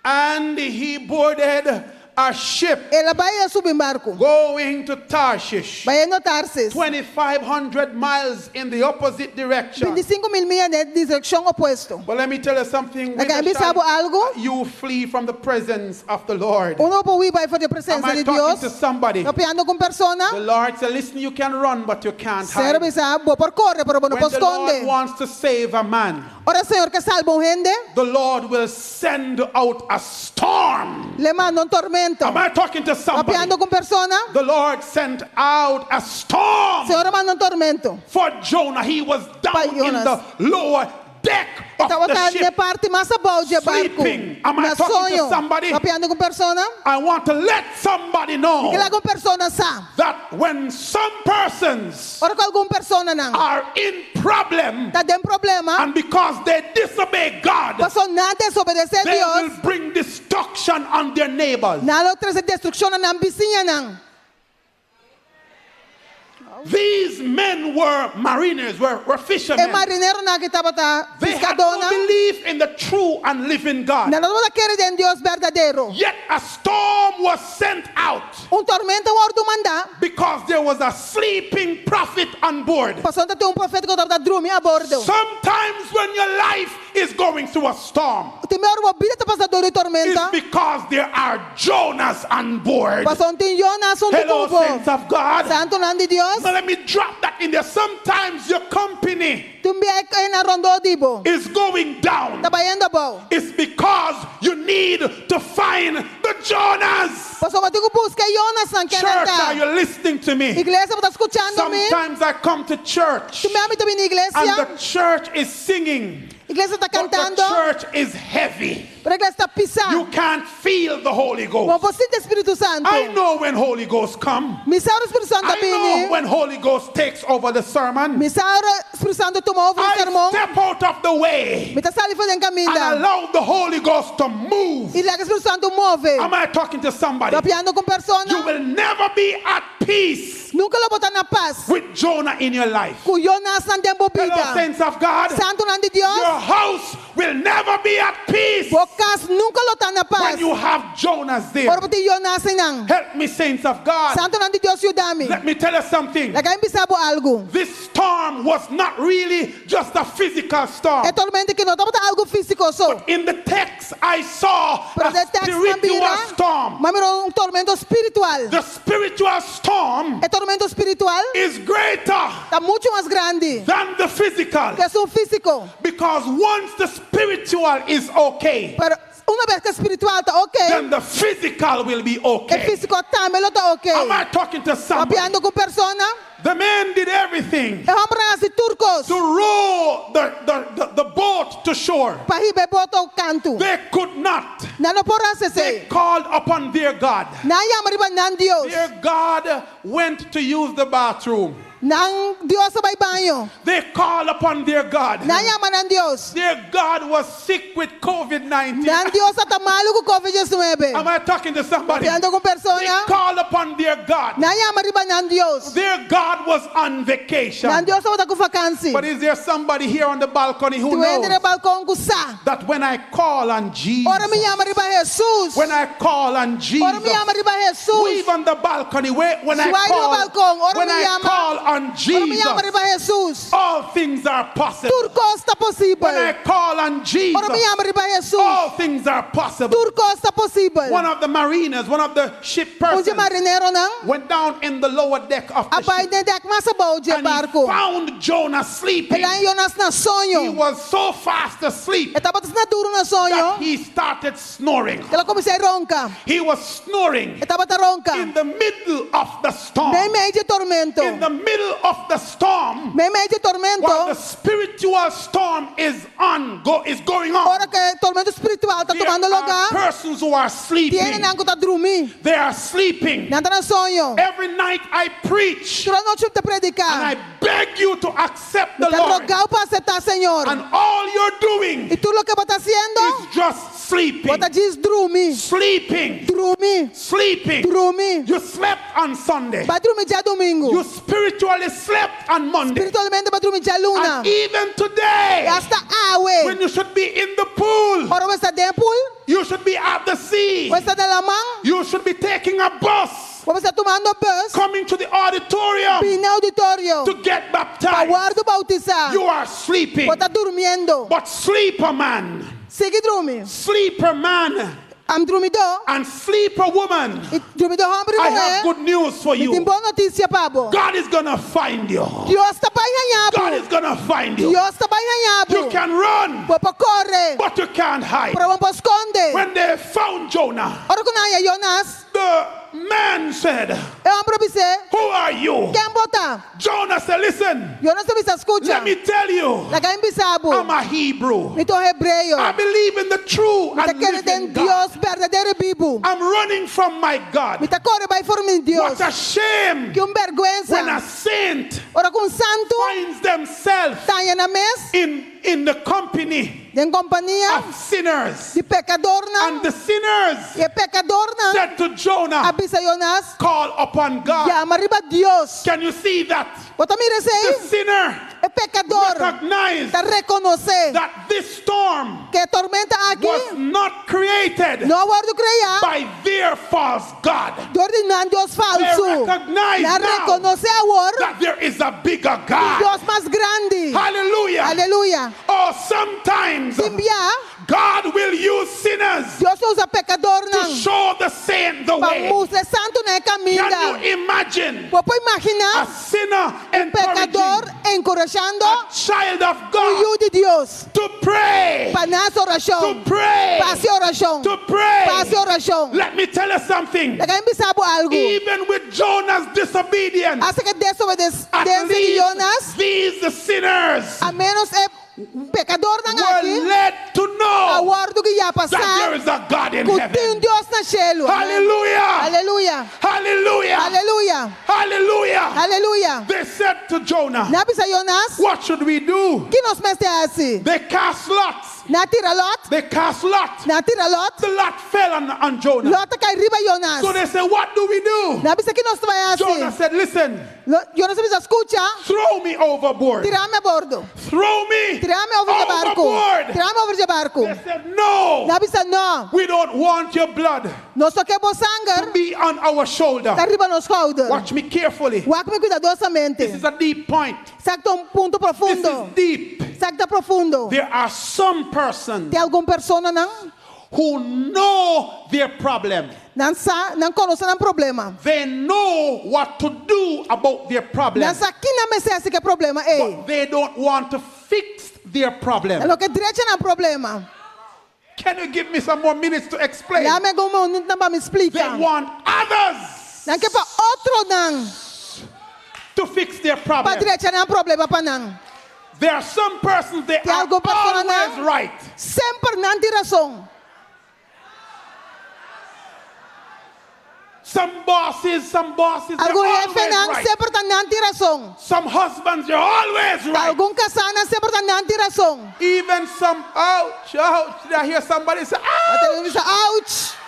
and he boarded a ship El a bai i a subi barku. going to Tarshish, Bayendo Tarsis. 2,500 miles in the opposite direction. 25 mil mia den direkshon opuesto. But let me tell you something. Laga mi bisa bo algu. You flee from the presence of the Lord. Un no por hui bai for di Am presensia I di talking Dios. to somebody? Ta papiando ku un persona. The Lord said, listen, you can run, but you can't Señor hide. bisa, bo por kore, pero bo no When por the Lord skonde. wants to save a man, Ora Señor ke salba un hende, the Lord will send out a storm. L'e manda un tormento. Am I talking to somebody? Papiando ku un persona, The Lord sent out a storm Señor a manda un tormento. for Jonah. He was Pa down in Jonas. the lower deck of Tabata the na ship. parti mas abou di barku. Sleeping. Am I Na talking to soño. somebody? Papiando ku un persona, I want to let somebody know Ke laga un persona sa. that when some persons Ora ku algun personanan are in problem ta den problema, and because they disobey God, paso nan desobedesé they Dios, will bring destruction on their neighbors. nan lo trese destrukshon na nan bisiñanan. These men were mariners, were E fishermen. marineronan aki tabata They had no piskadónan. belief in the true and living God. Nan no tabata kere den Dios berdadero. Yet a storm was sent out Un tormenta a wòrdu mandá. because there was a sleeping prophet on board. Pasobra tabatin un profeta ku tabata drumi a bordo. Sometimes when your life is going through a storm, Tin bia ora bo bida ta pasa dor di it's tormenta. because there are Jonas on board. Pasobra tin Jonas huntu Hello, ku bo. saints of God. Santunan di Dios. Now let me drop that in there. Sometimes your company Tin bia hendenan rondó di bo. is going down. Ta bayendo abou. It's because you need to find the Jonas. Pasobra bo tin ku buska e Jonasnan Church, ken nan ta. are you listening to me? Iglesia, bo ta skuchando mi? Sometimes I come to church Tin bia mi ta bini and iglesia. the church is singing, Iglesia ta but the kantando. church is heavy. Pero iglesia ta pisá. You can't feel the Holy Bo Ghost. por sinti Spiritu Santu. I know when Holy Ghost come. Mi sa ora Spiritu Santu I know bini. when Holy Ghost takes over the sermon. Mi sa ora Spiritu Santu tuma over I sermon. step out of the way Mi ta sali for di and kaminda. allow the Holy Ghost to move. I laga Spiritu Santu move. Am I talking to somebody? Papiando ku You persona. will never be at peace Nunka lo bo ta na pas. with Jonah in your life. Ku Jonas nan den bo Hello, bida. saints of God. Santunan di Dios. Your house will never be at peace Bo kas nunka lo ta na pas. when you have Jonas there. Ora bo tin Jonas einan. Help me, saints of God. Santunan di Dios yuda mi. Let me tell you something. Laga mi bisa bo algu. This storm was not really just a physical storm. E tormenta aki no tabata algu físiko so. In the text, I saw Pero a den teksto spiritual mi a mira, storm. m'a mira un tormenta spiritual. The spiritual storm E tormenta spiritual is greater ta muchu mas grandi than the physical ku esun físiko. because once the spiritual is okay, Pero unabes ku e spiritual ta ok, then the physical will be e okay. físiko tambe lo ta ok. Am I talking to somebody? Papiando ku persona, The man did everything e hòmber a hasi tur kos to row the boat to shore. pa hiba e boto kantu. They could not. Nan no por a They hasi. called upon their God. Nan a yama riba nan Dios. Their God went to use the bathroom. Nan Dios a bai baño. They called upon their God. Nan a yama nan Dios. Their God was sick with COVID 19. Nan Dios tabata malu ku COVID-19. Am I talking to somebody? Papiando ku They persona. called upon their God. Nan a yama riba nan Dios. Their God was on vacation. Nan Dios tabata ku vakansi. But is there somebody here on the balcony who Tin hende knows den balkon ku sa. that when I call on Jesus, Ora mi yama riba Jesus. when I call on Ora mi Jesus, yama riba Jesus. wave on the balcony. Wait, when I Zwaai riba call, balkon. Ora when mi I yama. call on Ora mi yama Jesus, riba Jesus. all things are possible. Tur kos ta posibel. When I call on Jesus, Ora mi yama riba Jesus. all things are possible. Tur kos ta posibel. One of the mariners, one of the ship Un di persons, marineronan. went down in the lower deck of the A bai ship den dèk mas abou di and he barku. found Jonah sleeping. El a haña Jonas na He soño. was so fast asleep E tabata asina duru na soño. that he started snoring. El a kuminsá ronka. He was snoring E tabata ronka. in the middle of the storm. Meimei di tormenta. In the middle of the storm, Meimei di while the tormenta. spiritual storm is on, go, is going on, Ora ku e tormenta spiritual ta there tumando are lugá. persons who are Tin sleeping. hendenan ku ta drumi. They are sleeping. Nan ta na soño. Every night I preach Tur anochi mi ta and I prediká. beg you to accept the Ta Lord. roga bo pa aseptá Señor. And all you're doing I tur loke bo ta hasiendo, is just sleeping. bo ta djis drumi. Sleeping. Drumi. Sleeping. Drumi. You slept on Sunday. B'a drumi djadumingu. You spiritually slept on Monday. Spiritualmente b'a drumi djaluna. And even today, Asta awe. when you should be in the pool, Ora bo ta den pool, you should be at the sea, bo ta den laman, you should be taking a bus, bo ta tumando bus, coming to the auditorium bini ouditorio, to get pa baptized. wòrdu boutisá. You are sleeping. Bo ta durmiendo. But sleeper man, Sigui drumi. sleeper man, Am drumidó. and sleeper woman, I drumidó hòmber I i have muhé. good news for Mi tin you. bon notisia pa bo. God is gonna find you. Dios ta bai God haña bo. is gonna find you. Dios ta bai haña bo. You can run, Bo por kore. but you can't hide. Pero bo no por skonde. When they found Jonah, Ora ku nan a haña Jonas, the man said, e hòmber a bis'é, Who are you? Ken bo ta? Jonah said, Listen, Jonas a bisa, skucha. let me tell you, Laga mi bisa bo. I'm a Hebrew. Mi ta un hebreo. I believe in the true Mi ta and kere den living God. Dios berdadero i bibu. I'm running from my God. Mi ta kore bai for mi Dios. What a shame Ki un when a bèrgwensa. saint Ora ku un santu finds themselves ta haña nan mes in the company Den kompania of sinners. di pekadornan. And the sinners I e pekadornan said to a Jonah, bisa Jonas, Call upon God. Yama riba Dios. Can you see that? Bo ta mira The esei? sinner E pekador recognized ta rekonosé that this storm ku e tormenta aki was not created no a wòrdu kreá by their false God. dor di nan Dios They falsu. recognize Nan now rekonosé awor that there is a bigger God. Dios mas grandi. Hallelujah. Aleluya. Oh, sometimes Tin bia, God will use sinners Dios ta usa to pekadornan show the saint the pa way. mustra e santunan e Can kaminda. you imagine Bo por a imaginá sinner un pekador encouraging enkurashando a child of un God yu di Dios to pray, pa nan hasi to orashon, pray, pa hasi orashon, to pray? pa hasi orashon. Let me tell you something. Laga mi bisa bo algu. Even with Jonah's disobedience, Asta ku at desobedensia di least Jonas, these the sinners a ménos e pekadornan were aki led to a know wòrdu guiá pa that there sa is a God in ku tin heaven. un Dios na shelu. Hallelujah! Aleluya. Hallelujah! Aleluya. Hallelujah! Aleluya. They said to Jonah, Nan a bisa Jonas, What should we do? Ki nos mester hasi? They cast lots. Nan a tira lòt. They cast lot. Nan a tira lòt. The lot fell on, on Jonah. Lòt a kai riba Jonas. So they said, What do we do? Nan a bisa ki nos ta bai Jonah hasi? said, Listen, Jonas a bisa, Skucha, throw me overboard. tira mi a bordo. Throw me Tira mi over di barku. overboard. Tira mi over di barku. They said, No, Nan a bisa, No, we don't want your blood nos no ke bo to sanger be on our shoulder. ta riba nos skouder. Watch me carefully. Wak mi kuidadosamente. This is a deep point. Esaki ta un punto This profundo. is deep. Esaki ta profundo. There are some persons Tin algun personanan who know their problem. nan sa, nan konosé nan problema. They know what to do about their problem. Nan sa ki nan mester hasi ku e problema ei. But they don't want to fix their problem. Nan no ke drecha nan problema. Can you give me some more minutes to explain? Duna mi algun minüt pa mi They splika. want others Nan ke pa otronan to fix their pa problem. drecha nan problema pa nan. There are some persons they Tin are algun persona always nan right. semper nan tin rason. Some bosses, some bosses, they're Algun always hefenan right. semper ta nan tin rason. Some husbands, you're always right. Algun kasánan semper ta nan tin rason. Even some, ouch, ouch. Did I hear somebody say, Bo ta ouch? bisa ouch.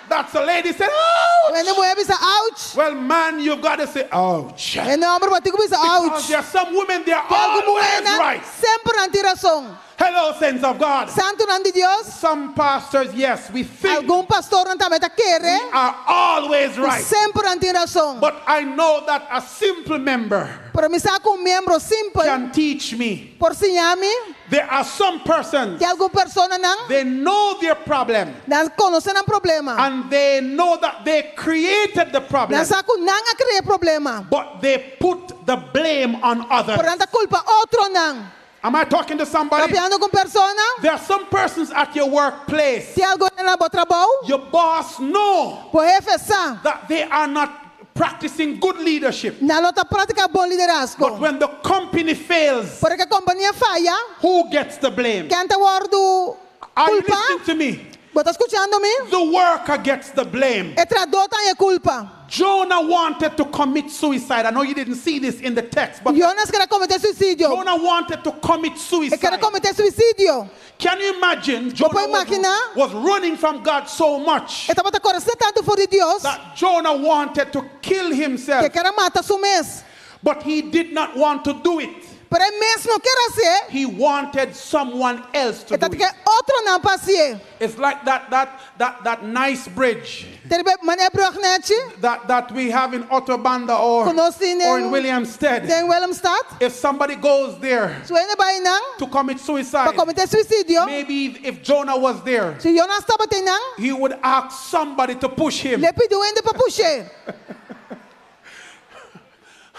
That's a lady said, ouch. Hende muhé bisa ouch. Well, man, you've got to say, ouch. Hende hòmber bo tin ku bisa Because ouch. there are some women, they're Tin algun always muhénan right. semper nan tin rason. Hello, saints of God. Santunan di Dios. Some pastors, yes, we think Algun pastornan tambe ta kere. we are always right. Semper nan tin rason. But I know that a simple member Pero mi sa ku un miembro simpel can teach me. por siña mi. There are some persons, Tin algun personanan they know their problem nan konosé nan problema. and they know that they created the problem, Nan sa ku nan a krea e problema. but they put the blame on others. Pero nan ta kulpa otronan. Am I talking to somebody? Papiando ku un persona? There are some persons at your workplace. Tin algun na bo trabou? Your boss know Bo hefe sa. that they are not practicing good leadership. Nan no ta praktiká bon But liderazgo. when the company fails, Pero ora ku e kompania faya, who gets the blame? ken ta wòrdu Are you kulpá? listening to me? Bo ta skuchando mi? The worker gets the blame. E trahadó ta haña kulpa. Jonah wanted to commit suicide. I know you didn't see this in the text, but Jonas ker a kometé suisidio. Jonah wanted to commit E ker a suicide. kometé suisidio. Can you imagine? Jonah Bo por imaginá? was, was running from God so much E tabata kore asina tantu for di Dios that Jonah wanted to kill ku himself, e ker a mata su mes. but he did not want to do it. Pero e mes no ker a hasié. He wanted someone else to E do tabata it. ke otronan pa hasié. It's like that that that that nice bridge Ta manera e brùg nèchi. that, that we have in Otrobanda or, Ku nos tin or in Williamstead. den Willemstad. If somebody goes there Si un hende bai einan to commit pa suicide, kometé suisidio. maybe if Jonah was there, Si Jonas tabata einan, he would ask somebody to push him. lo e pidi un hende pa push'é.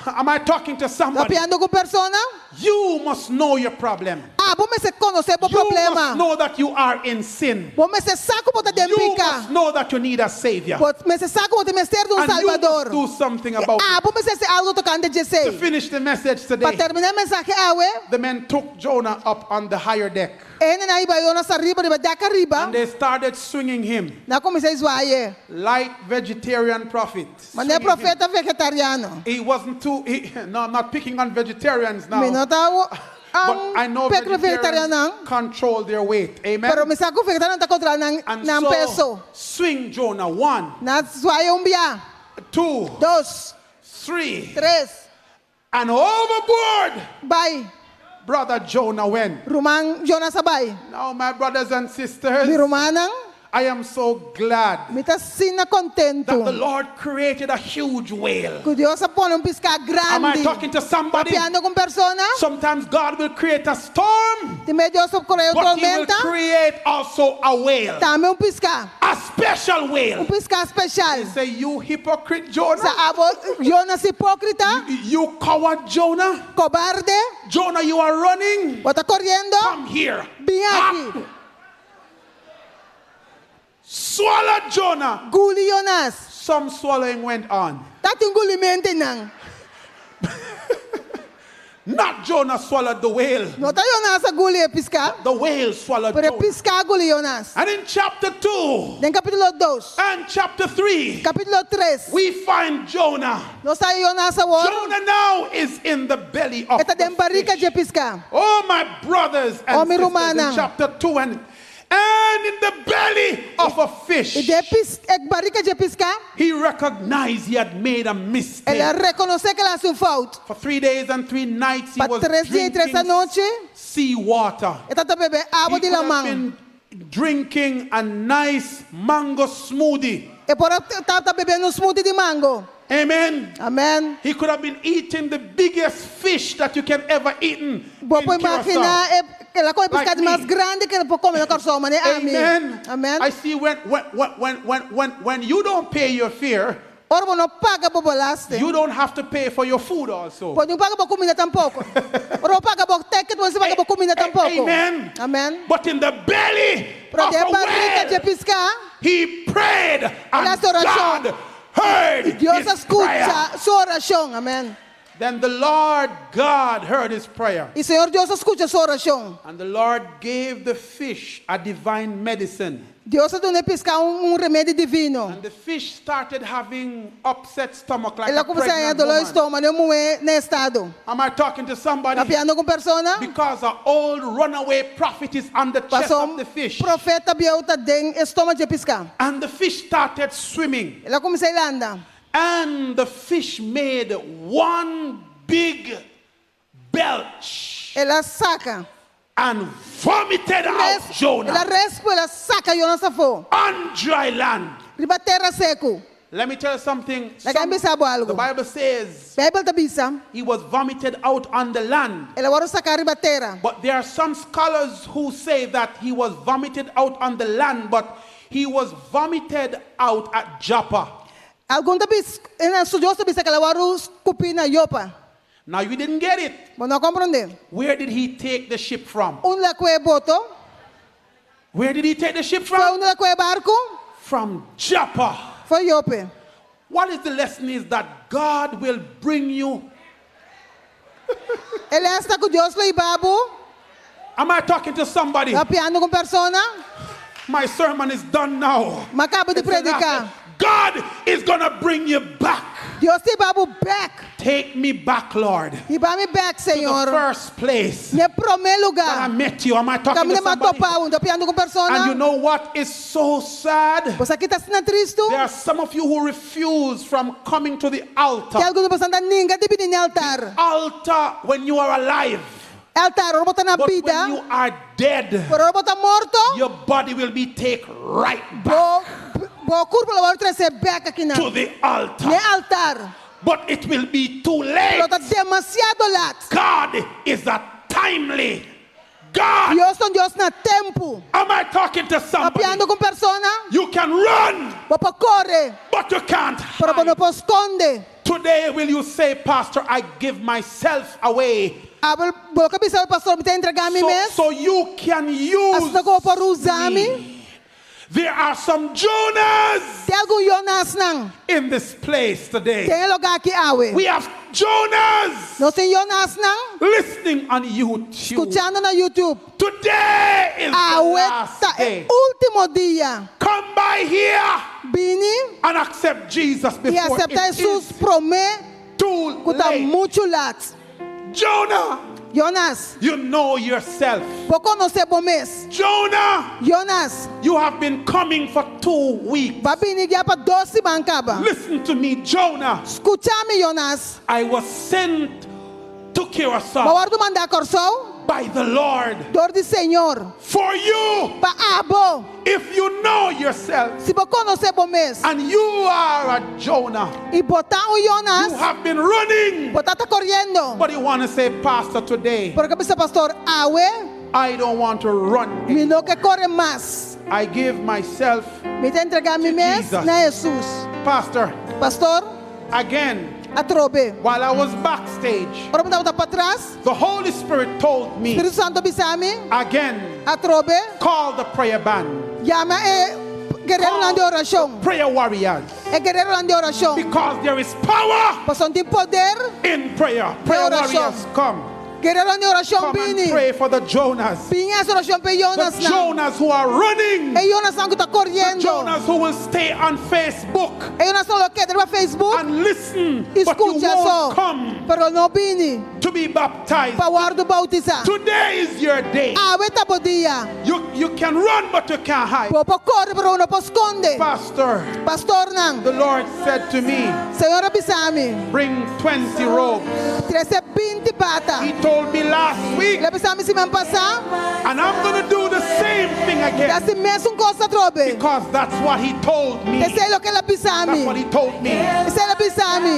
Am I talking to somebody? Papiando ku un persona? You must know your problem. Abo mester konosé bo You must problema. know that you are in sin. Bo mester sa ku bo ta den You piká. must know that you need a savior. Bo mester sa ku bo tin mester di un And you must Salbador. do something about it. Abo mester hasi algu tokante To esei. finish the message Pa today, terminá e mensahe awe, the men took Jonah up on the higher deck e hendenan a hiba Jonas ariba, riba dèk ariba. and they started swinging him. Nan a kuminsá zwai e. Light vegetarian prophet. Manera Swinging him. profeta vegetariano. He wasn't too, he, no, I'm not picking on vegetarians Mi now. no ta But I know pek vegetarians vegetariano. control their weight. Amen. Pero mi sa ku vegetariano ta kontrolá nan And nan so, peso. swing Jonah. One, Nan a zwaai un bia, two, dos, three, tres, and overboard, bai. brother Jonah went. Ruman Jonas a bai. Now, my brothers and sisters, Mi rumannan, I am so glad mi ta asina that the kontentu. Lord created a huge whale. Ku Dios a pone un piská Am I grandi. talking to somebody? Papiando ku un persona, Sometimes God will create a storm, tin bes Dios ta krea un but He will tormenta, create also a whale, tambe un piská. a special Un whale. piská spesial. Say, you hypocrite Jonah, Sa abo Jonas hipókrita, you coward Jonah, kobarde, Jonah, you are running. bo ta koriendo, Come here. bin aki. Ah. Swallow Jonah. Guli Jonas. Some swallowing went on. Tabatin gulimentu einan. Not Jonah swallowed the whale. No ta Jonas a guli e piská, The whale swallowed pero e Jonah. piská a guli Jonas. And in chapter 2 Den kapítulo 2, and chapter 3, kapítulo 3, we find Jonah. nos ta haña Jonas awor. Jonah now is in the belly of E ta the den barika fish. di piská. Oh, my brothers and Oh, mi sisters, in rumannan. chapter 2 and, and in the belly of a fish, I den pis, e barika di piská, he recognized he had made a mistake. el a rekonosé ku el a hasi un fout. For three days and three nights, he Pa was tres dia i tres drinking anochi, sea water. e tabata bebe awa He di could have laman. been drinking a nice mango smoothie. E por tabata bebiendo un smoothie di mango. Amen. Amèn. He could have been eating the biggest fish that you can ever eaten. Bo in por Curacao. imaginá e el a kome Like piská mas me. grandi ku por kome na Kòrsou, manera ami. Amen. Amèn. I see when when when when when when you don't pay your fare, Ora bo no paga bo belasting. you don't have to pay for your food also. Bo no paga bo kuminda tampoko. Ora bo paga bo ticket, bo no paga bo kuminda tampoko. Amen. Amèn. But in the belly Pero of den a barika di whale, piská, he prayed and El a hasi orashon. God heard Dios his prayer. a skucha su orashon. Amèn. Then the Lord God heard his prayer. I Señor Dios a skucha su orashon. And the Lord gave the fish a divine medicine. Dios a duna e piská un, un remedi divino. And the fish started having upset stomach like El a a kuminsá haña pregnant doló di woman. stoma, manera muhé na estado. Am I talking to somebody? Papiando ku un persona, Because an old runaway prophet is on the chest pasó of the fish. profeta bieu ta den e stoma di e piská. And the fish started swimming. El a kuminsá landa. And the fish made one big belch El a saka. and vomited out Res, el a Jonah respu, el a saka Jonas afó. on dry land. Riba tera seku. Let me tell you something. Laga mi bisa bo the algu. Bible says Beibel ta bisa, he was vomited out on the land. el a wòrdu saká riba tera. But there are some scholars who say that he was vomited out on the land, but he was vomited out at Joppa. Algun ta bis, estudioso ta bisa ku el a wòrdu skupí na Jopa. Now you didn't get it. Bo no a komprondé. Where did he take the ship from? Unda el a kohe boto? Where did he take the ship For from? unda el a kohe barku? From Joppa. For Jope. What is the lesson is that God will bring you. E lès ta ku Dios lo hiba bo. Am I talking to somebody? Papiando ku un persona. My sermon is done now. M'a kaba di It's the last prediká. thing. God is going to bring you back. Dios ta hiba bo bèk. Take me back, Lord. Hiba mi bèk, To the Señor. first place Na promé that I lugá. met you. Am I talking to Kaminda m'a somebody? topa bo, papiando ku And you persona. know what is so sad? Bo sa kiko ta asina tristu. There are some of you who refuse from coming to the altar. Tin algun di boso ta ninga di bini na altar. Altar when you are alive. Altar, ora bo ta na But when bida. you are dead, Pero ora bo ta morto. your body will be taken right back Bo, bo kurpa lo wòrdu tresé bèk akinan. to the altar. Na altar. But it will be too late. Lo ta demasiado lat. God is a timely God. Dios ta un Dios na tempu. Am I talking to somebody? Papiando ku un persona, You can run, bo por kore, but you can't. pero bo hide. no por skonde. Today, will you say, Pastor, I give myself away Awe, bo ke bisa pastor, mi ta entregá mi so, mes. so you can use Asina ku bo por usa mi. me? There are some Jonahs Tin algun Jonas nan. in this place today. Den e lugá aki awe. We have Jonahs Nos tin Jonas nan. listening on YouTube. Skuchando na YouTube. Today is the Awe last ta day. e último dia. Come by here Bini and accept Jesus i before aseptá it Jesus is promé too ku ta late. muchu lat. Jonah. Jonas, you know yourself. Bo konosé bo mes. Jonah, Jonas, you have been coming for 2 weeks. B'a bini ya pa 2 siman kaba. Listen to me, Jonah. Skucha mi, Jonas. I was sent to Curacao M'a wòrdu mandá Kòrsou by the Lord dor di Señor. For you. Pa abo. If you know yourself Si bo konosé bo mes. And you are a Jonah, I bo ta un you Jonas. have been running. Bo tabata koriendo. But you want to say, Pastor, today, Pero bo ke bisa, pastor, awe, I don't want to run. Mi no ke kore mas. I give myself, Mi ta entregá mi mes Jesus. na Hesus. Pastor, Pastor, again, atrobe. While I was backstage, Ora mi tabata patras, the Holy Spirit told me, Spiritu Santu a bisa mi, again, atrobe, call the prayer band, yama e guereronan di orashon. Prayer warriors, E guereronan di orashon. Because there is power Pasobra tin poder, in prayer. Prayer Orashon. warriors, come. Guereronan di orashon Come and bini. pray for the Jonas. Bin hasi orashon pa The Jonas nan. Jonas who are running. E Jonas nan ku ta The koriendo. Jonas who will stay on Facebook E Jonas nan lo keda riba Facebook. And listen, but you Skucha so. won't come Pero no bini. To be baptized. Pa wòrdu boutisá. Today is your day. Awe ta bo dia. You can run, but you can't hide. Bo por kore, pero no por skonde. Pastor, Pastor nan. The Lord said to me, Señor a bisa mi. Bring 20 robes. Trese 20 bata. He told me last week, El a bisa mi siman pasá. And I'm going to do the same thing again Hasi mesun kos atrobe. Because that's what he told me. Esei ta loke el a bisa That's mi. what he told me. Esei el a bisa mi.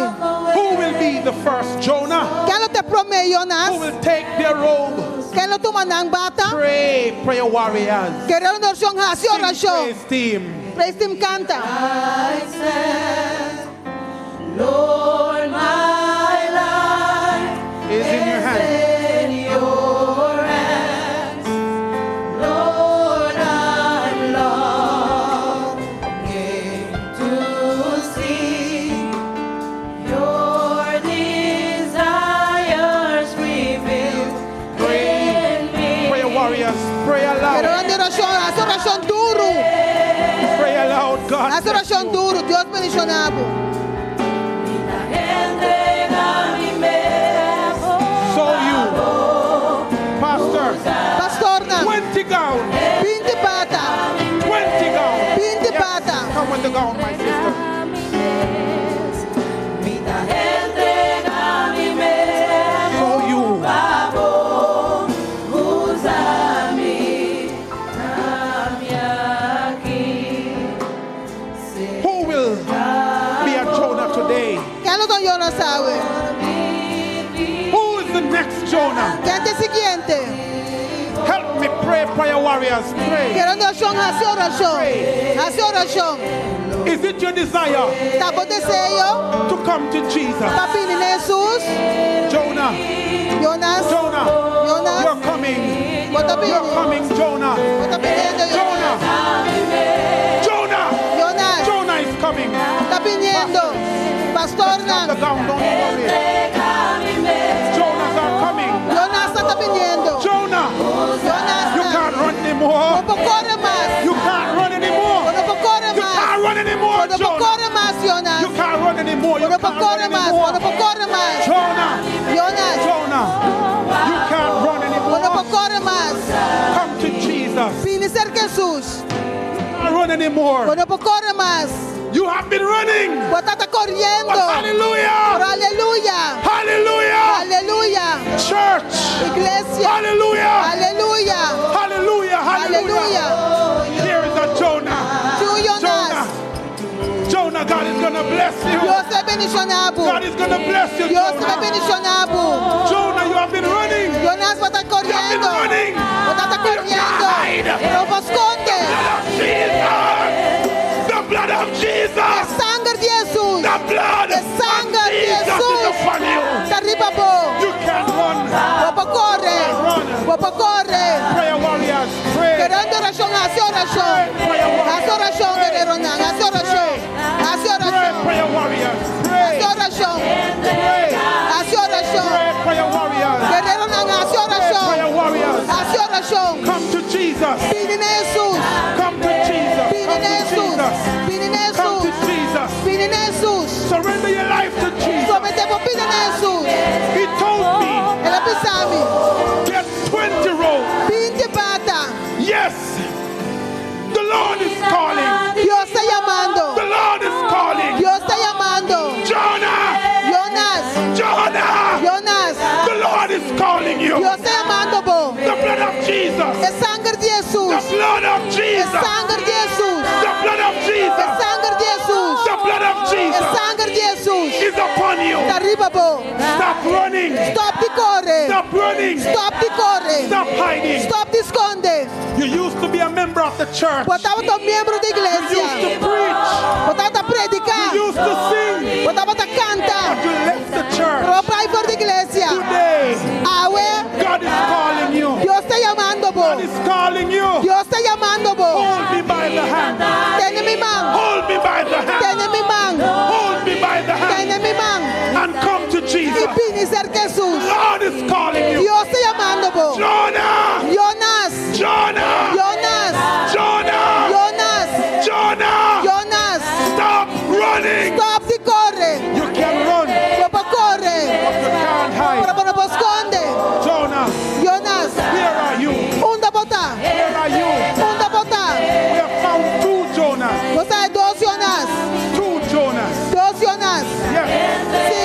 Who will be the first Jonah? Ken lo ta e promé Who Jonas? will take their robe? Ken lo tuma nan bata? Pray, prayer warriors. Guereronan di orashon, hasi Sing orashon. praise team. Praise team kanta. I said, Lord, my life Is in your hand. in your hands. Lord, I'm longing to see your desires revealed in me. Prayer warriors, pray aloud. Guereronan di orashon, hasi orashon duru. Pray aloud, God. Hasi Bless orashon you. duru. Dios bendishoná bo. Entrega mi mes. So you, Pastor, Pastor nan. 20 gown, 20 bata. 20 gown. 20 bata. Come with the gown, my sister. Entrega mi mes. So you, Usa mi, ami aki. Who will be a Jonah today? Ken lo ta Jonas awe? Who is the next Jonah? Ken ta e siguiente? Help me pray, prayer warriors. Pray. Guereronan di orashon, hasi orashon. Hasi orashon. Is it your desire Ta bo deseo to come to Jesus? pa bini na Hesus? Jonah, Jonas. Jonah, Jonas. You're coming. Bo ta You're bini. coming, Jonah. Bo ta biniendo, Jonah, Jonas. Jonah, Jonas. Jonah is coming. Ta biniendo. Pastor Have nan. the gown, don't worry. Jonas are coming. Jonas ta biniendo. Jonah, Jonas you nan. can't run anymore. No por kore mas. You can't run anymore. No por kore You mas. can't run anymore, No por Jonah. kore mas, Jonas. You can't run anymore. You No por can't run kore mas. anymore. No por kore mas. Jonah, Jonas. Jonah, you can't run No anymore. por kore mas. Come to Jesus. Bini serka Hesus. You can't run anymore. No por kore mas. You have been running. Bo tabata But koriendo. Pero hallelujah. aleluya. Hallelujah. Aleluya. Church. Iglesia. Hallelujah. Aleluya. Hallelujah. Hallelujah. Aleluya. Here is a Jonah. Tin un Jonas. Jonah. Jonah, God is going to bless you. Dios ta bendishoná bo. God is going to bless you, Dios ta Jonah. bendishoná bo. Jonah, you have been running. Jonas, bo ta You have been koriendo. running. Bo tabata You can't koriendo. hide. No por skonde. The blood of Jesus. The blood of Jesus. Sanger di Hesus. The blood E sanger of di Jesus is Hesus. upon you. Ta riba bo. You can't run. Bo no por kore. Bo no por kore. Prayer warriors, pray. Guereronan di orashon, hasi orashon. Hasi orashon, guereronan. Hasi orashon. Hasi Pray, orashon. prayer warriors. Pray. Hasi orashon. Pray. Hasi orashon. Pray, prayer warriors. Guereronan, hasi Pray, orashon. prayer warriors. Hasi orashon. Come to Jesus. Bini na Hesus. Come to Jesus. Bini Come na to Hesus. Jesus. Bini na Come to Hesus. Jesus. Bini na Hesus. Surrender your life to Jesus. Someté bo bida na Hesus. He told me El a bisa mi. E sanger di The Jesus. blood of E Jesus. sanger di Jesus. The blood of E Jesus. sanger di Jesus. The blood of E Jesus sanger di Jesus. is upon you. Ta riba bo. Stop running. Stop di kore. Stop running. Stop di kore. Stop hiding. Stop di skonde. You used to be a member of the church. Bo tabata miembro di You used to iglesia. preach. Bo tabata prediká. You used to sing. Bo tabata kanta. But you left the church. Pero b'a bai for di iglesia. Today, Awe, God is calling you. Dios ta yamando bo. God is calling you. Dios ta yamando bo. Hold me by the hand. Tene mi man. Hold me by the hand. Tene mi man. Hold me by the hand Tene mi man. and come to I Jesus. bini serka Jesus. God is calling you. Dios ta yamando bo. Jonah! Jonas. Jonah! Jonas. Jonah! Jonas. Jonah! Jonas. Stop running! Stop di kore. You can run, Bo por kore. but you can't Pero hide. bo no por skonde. Jonah, Jonas. where are you? Unda bo ta? Where are you? Unda bo ta? We have found two Jonas. Nos a haña dos Jonas. Two Jonas. Dos Jonas. Yes, Si.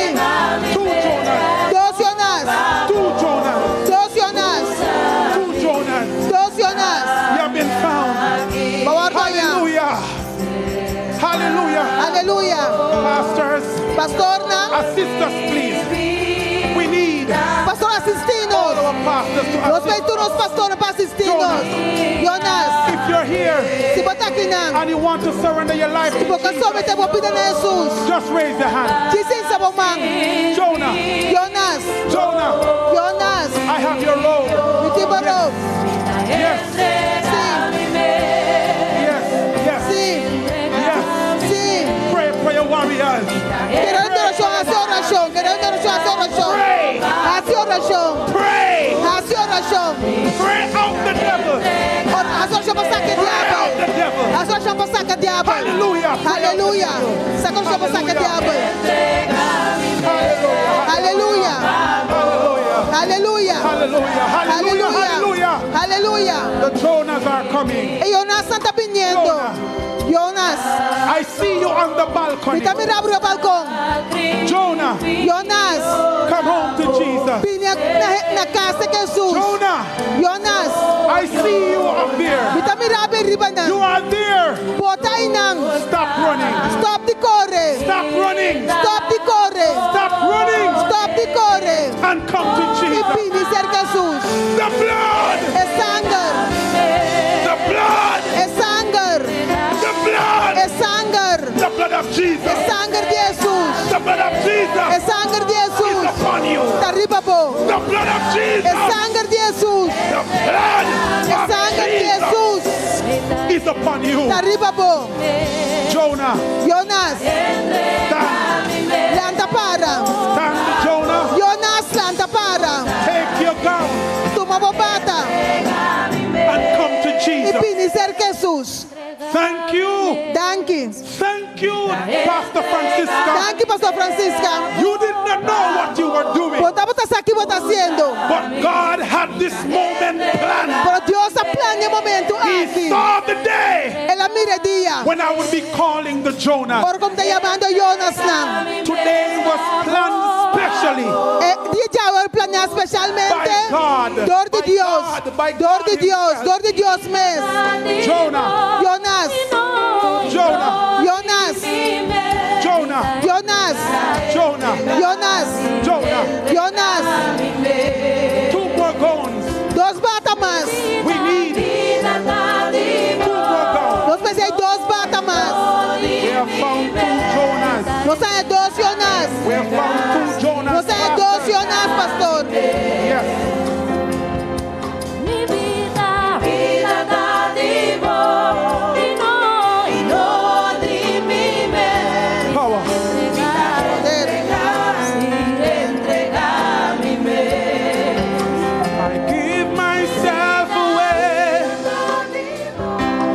two Jonas. Dos Jonas. Two Jonas. Dos Jonas. Two Jonas. Dos Jonas. You have been found. Bo a wòrdu hañá. Hallelujah. Hallelujah. Aleluya. Pastors, Pastornan. assist us, please. We need Pastor, asistí all nos. our pastors to Nos assist. mester tur nos pastornan pa asistí nos. Jonas. If you're here Si bo ta akinan. and you want to surrender your life to Bo ke Jesus, someté bo bida na Jesus. just raise the hand. Djis hisa bo man. Jonah, Jonas. Jonah, Jonas. I have your robe. Mi tin bo robe. Yes, Si. yes, yes, Si. yes. Si. Pray, prayer warriors. Guerero di orashon, hasi orashon. Guerero di orashon, hasi orashon. Pray, Hasi orashon. pray, Hasi orashon. pray out the devil. Hasi orashon pa saka Pray out diabel. the devil. Hasi orashon pa saka diabel. Hallelujah. Aleluya. Saka orashon pa saka diabel. Hallelujah. Aleluya. Hallelujah. Aleluya. Hallelujah. Hallelujah. Hallelujah. Aleluya. The Jonas are coming. E Jonas ta biniendo. Jonas. I see you on the balcony. Mi ta mira bo riba balkon. Jonah, Jonas. come home to Jesus. Bini na kas di Jesus. Jonah, Jonas. I see you up there. Mi ta mira bo riba You nan. are there. Bo ta einan. Stop running. Stop di kore. Stop running. Stop di kore. Stop running Stop di kore. and come to I Jesus. bini serka Jesus. The blood, E sanger. the blood, E sanger. the blood, E sanger. the blood of E Jesus. sanger di Jesus. The blood of E Jesus sanger di is Jesus. upon you. Ta riba bo. The blood of E Jesus. sanger di Jesus. The blood E of sanger di Jesus Jesus. is upon you. Ta riba bo. Jonah, Jonas. stand, Lanta para. stand, Jonah. Jonas, lanta para. Take your gown Tuma bo bata. and come to I Jesus. bini serka Jesus. Thank you. Danki. Thank you, Pastor Francisca. Danki, Pastor Francisca. You did not know what you were doing, Bo no tabata sa kiko bo ta hasiendo. but God had this moment planned. Pero Dios a plania e momento He aki. saw the day El a mira e dia. when I would be calling the Jonah. Ora ku mi ta yamando Jonas nan. Today was planned specially E dia djawe a plania spesialmente. by God. Dor di By Dios. God, by Dor God di Dios. himself. Dor di Dios mes. Jonah, Jonas. Jonah, Jonas. Jonah, Jonas. Jonah, Jonas. Jonah. Jonas. Two more gowns. Dos bata mas. We need two more gowns. Nos mester dos bata mas. We have found two Jonas. Nos a haña dos Jonas. We have found two Jonas. Nos a haña dos Jonas, pastor. Yes. Mi bida, bida ta di bo, i no, i no di mi mes. Power. Poder. Entregá mi mes. I give myself away.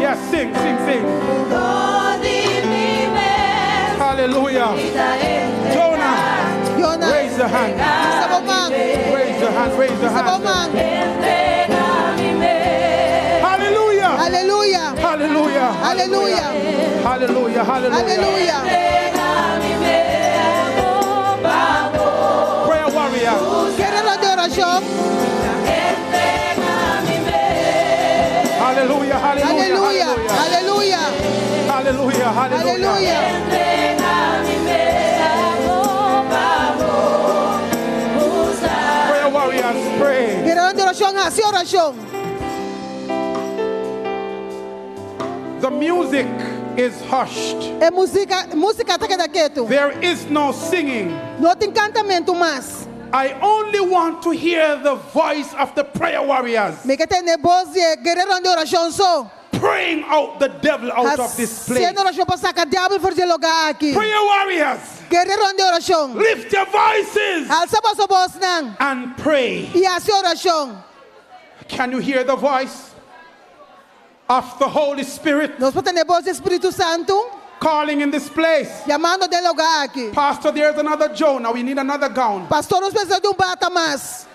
Yes, sing, sing, sing. No di mi mes. Hallelujah. Jonah, Jonas. raise your hand. Hisa bo man. Raise your hand, raise your Hisa bo hand. man. Entregá mi mes. Hallelujah. Aleluya. Hallelujah. Aleluya. Hallelujah. Hallelujah. Aleluya. Entregá mi mes. Prayer warrior. Guerero di orashon. Entregá mi mes. Hallelujah, hallelujah, Aleluya, hallelujah. aleluya, Hallelujah, hallelujah. aleluya. Prayer warriors, pray. Guereronan di orashon, hasi orashon. The music is hushed. E músika, músika ta keda ketu. There is no singing. No tin kantamentu mas. I only want to hear the voice of the prayer warriors Mi ke tende bos di guereronan di orashon so. praying out the devil out of this place. Hasiendo orashon pa saka diabel for di e lugá aki. Prayer warriors, Guereronan di orashon. lift your voices Alsa boso bosnan. and pray. I hasi orashon. Can you hear the voice of the Holy Spirit Nos por tende bos di Spiritu Santu calling in this place? yamando den e lugá aki. Pastor, there's another Jonah. We need another gown. Pastor, nos mester di un bata mas.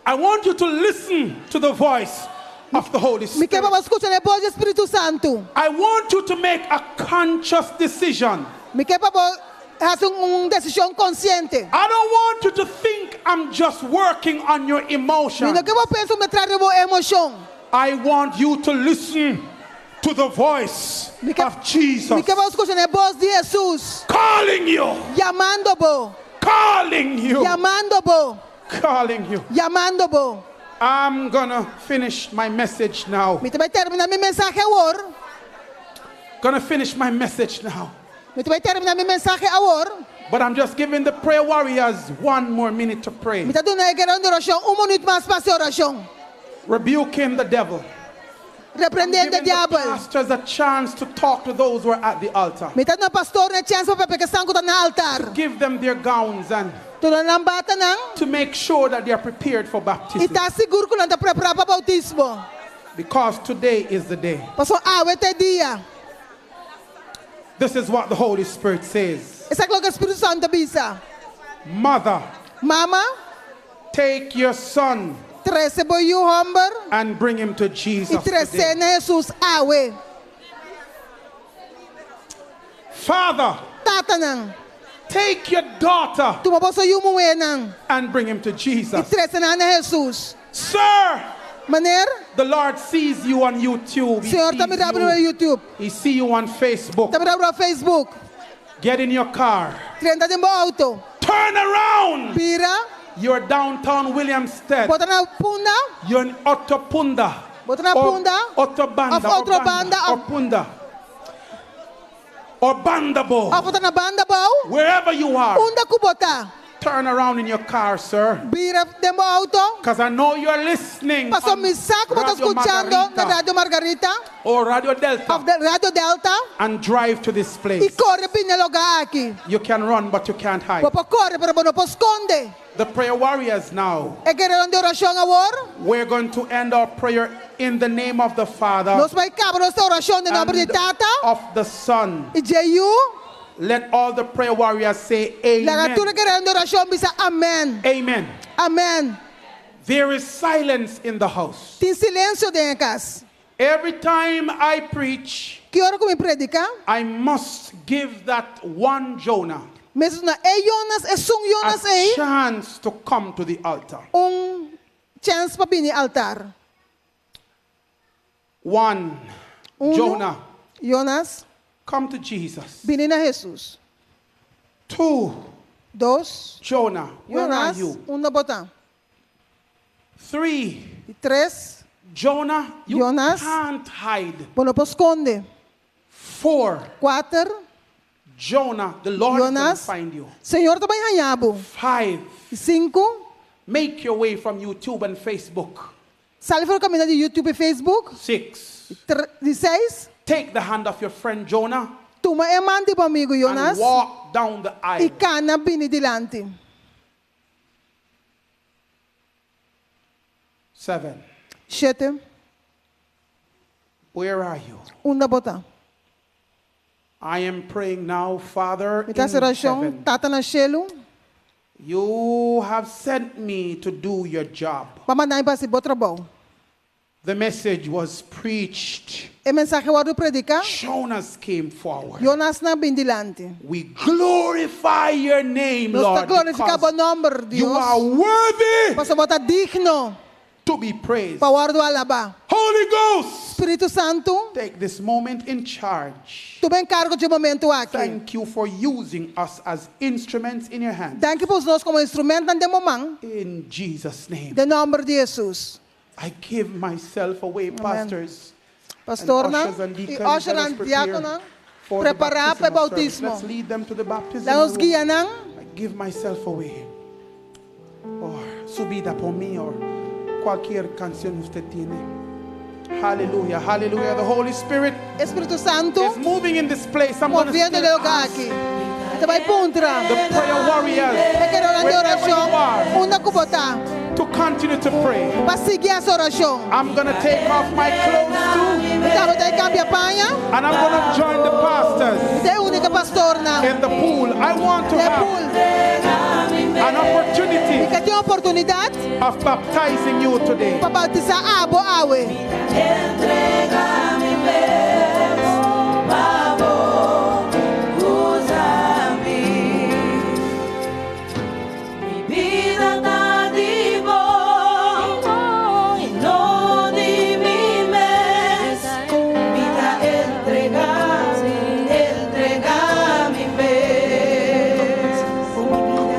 I want you to listen to the voice of the Holy Mi ke Spirit. pa bo skucha e bos di Spiritu Santu. I want you to make a conscious decision. Mi ke pa bo hasi un desishon konsiente. I don't want you to think I'm just working on your Mi emotion. no ke pa bo pensa ku mi ta traha riba bo emoshon. I want you to listen to the voice Mi ke, of Jesus mi ke pa bo skucha e bos di Hesus calling you, yamando bo, calling you, yamando bo, calling you. yamando bo. I'm gonna finish my message now. Mi ta bai terminá mi mensahe awor. Gonna finish my message now. Mi ta bai terminá mi mensahe awor. But I'm just giving the prayer warriors one more minute to pray. Mi ta duna e guereronan di orashon un minüt mas pa hasi orashon. Rebuking the devil. Reprendiendo Giving the diabel. pastors a chance to talk to those who are at the altar. Mi ta duna pastornan chèns pa papia ku esnan ku ta na altar. Give them their gowns and Duna nan batanan to make sure that they are prepared for i baptism. ta sigur ku nan ta prepará pa boutismo. Because today is the day. Pasobra awe ta e dia. This is what the Holy Spirit says. Esaki ta loke Spiritu Santu ta bisa. Mother, Mama, take your son trese bo yu hòmber and bring him to i Jesus. trese Today. na Hesus awe. Father, Tatanan, take your daughter tuma boso yu muhénan and bring him to i Jesus. trese nan na Hesus. Sir, Meneer, the Lord sees you on YouTube. He Señor sees ta mira bo you. YouTube. He see you on Facebook. Ta mira bo Facebook. Get in your car. Drenta den bo outo. Turn around. Bira, You're downtown Willemstad. bo ta na Punda, You're in Otopunda. Bo ta na Or Punda. Otobanda. Òf Otrobanda, Or Punda. Or Bandabo. òf bo ta na Bandabou. Wherever you are, Unda ku bo ta. turn around in your car, sir. Bira den bo outo. Because I know you're listening. Paso on mi sa ku bo ta Radio skuchando na Margarita Radio Margarita or Radio Delta òf Radio Delta and drive to this i place. kore bini e lugá aki. You can run, but you can't hide. Bo por kore, pero bo no por skonde. The prayer warriors now. E guereronan di orashon awor. We're going to end our prayer in the name of the Father Nos ta bai kaba nos orashon den nòmber di and Tata of the Son. i di Yu. Let all the prayer warriors say Laga tur amen. guereronan di orashon bisa amèn. Amen. Amèn. There is silence in the house. Tin silensio den kas. Every time I preach, Ki ora ku mi prediká? I must give that one Jonah Mi mester duna e Jonas, esun a Jonas ei, chance to come to the altar. un chèns pa bini altar. One, Unu, Jonah, Jonas, come to Jesus. bini na Hesus. Two, Dos, Jonah, where are Jonas, you? unda bo ta. Three, I tres, Jonah, you Jonas. can't hide. bo no por skonde. Four, Kuater, Jonah, the Lord is going to Jonas. find you. Señor ta bai haña bo. Five, Sinku, make your way from YouTube and Facebook. sali for di kaminda di YouTube i Facebook. Six, Di seis, take the hand of your friend Jonah tuma e man di bo amigu and Jonas walk down the i aisle. kana bini dilanti. Seven, Shete, where are you? unda bo ta. I am praying now, Father, Mi ta in hasi orashon, heaven. Tata na shelu, You have sent me to do your job. Bo a manda mi pa hasi bo trabou. The message was preached. E mensahe a wòrdu prediká, Jonas came forward. Jonas a bin dilanti. We glorify your name, Nos ta Lord, glorifiká bo because nòmber, you are Dios. worthy Pasobra bo ta digno to be praised. pa wòrdu alabá. Holy Holy Ghost, Spiritu Santu, take this moment in charge. tuma enkargo di e momento aki. Thank you for using us as instruments in your hands. Danki pa usa nos komo instrumènt den bo man. In Jesus' name. Den nòmber di Hesus. I give myself away, pastors. Pastornan i ushernan, diákononan, prepará pa e boutismo. Let's lead them to the baptism. Laga nos room. guia nan. I give myself away. Or Su bida pa mi or cualquier canción usted tiene. Hallelujah, hallelujah. The Holy Spirit E Spiritu Santu is moving in this place. I'm going to moviendo den e lugá aki. Mi ta bai puntra. the prayer warriors, E guereronan di wherever you orashon, are, unda ku bo ta, to continue to pray. pa sigui hasi orashon. I'm going to take off my clothes too, Mi tambe ta kambia paña, and I'm going to join the pastors mi ta uni ku e pastornan in the pool. I want to den have pool. an opportunity Mi ke tin oportunidat of baptizing you today. pa boutisá abo awe. Entrega mi mes, pa bo, usa mi. Mi bida ta di bo, i no di mi mes. Mi ta entregá, entregá mi mes. Oh,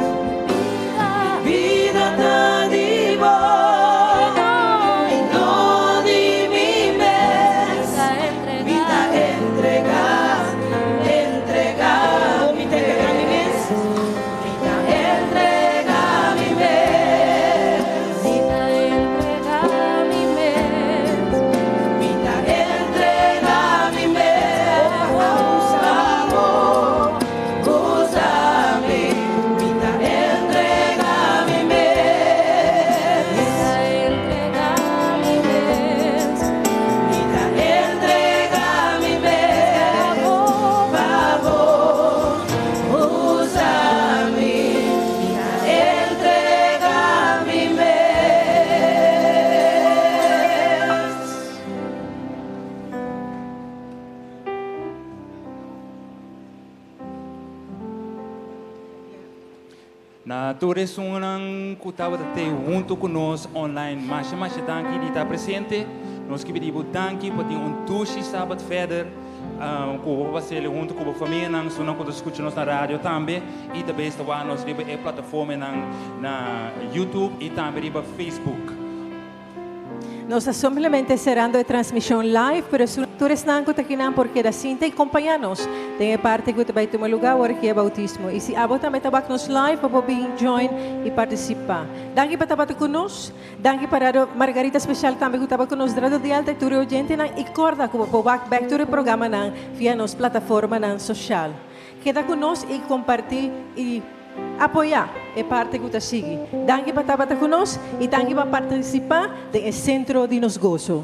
mi bida, mi bida ta di bo, i no di mi mes. Mi ta entregá, entregá mi mes. Mi ta entregá mi mes. Mi ta entregá mi mes. Mi ta entregá mi mes. Pa bo, usa mi. Mi ta entregá mi mes. Mi ta entregá mi mes. Mi ta entregá mi mes. Pa bo, usa mi. Mi ta entregá mi mes. Na tur esunnan ku tabata te huntu ku nos online, masha masha danki di ta presente. Nos ke pidi bo danki pa tin un dushi sabat verder ku bo pas'é huntu ku bo famianan, esunnan ku ta skucha nos na radio tambe i ta bes ta wak nos riba e plataformanan na YouTube i tambe riba Facebook. Nos ta simplemente serando e transmishon live, pero esun tur esnan ku ta kinan por keda sinta i kompañá nos den e parti ku ta bai tuma lugá awor ki e boutismo. I si abo tambe ta wak nos live, bo por bin join i partisipá. Danki pa tabata ku nos. Danki pa Radio Margarita Special tambe ku tabata ku nos Radio Delta i tur e oyentenan. I kòrda ku bo por wak bèk tur e programanan via nos plataformanan soshal. Keda ku nos i kompartí i. Apoyá e parti ku ta sigui. Danki pa tabata ku nos i danki pa partisipá den e Sentro di Nos Goso.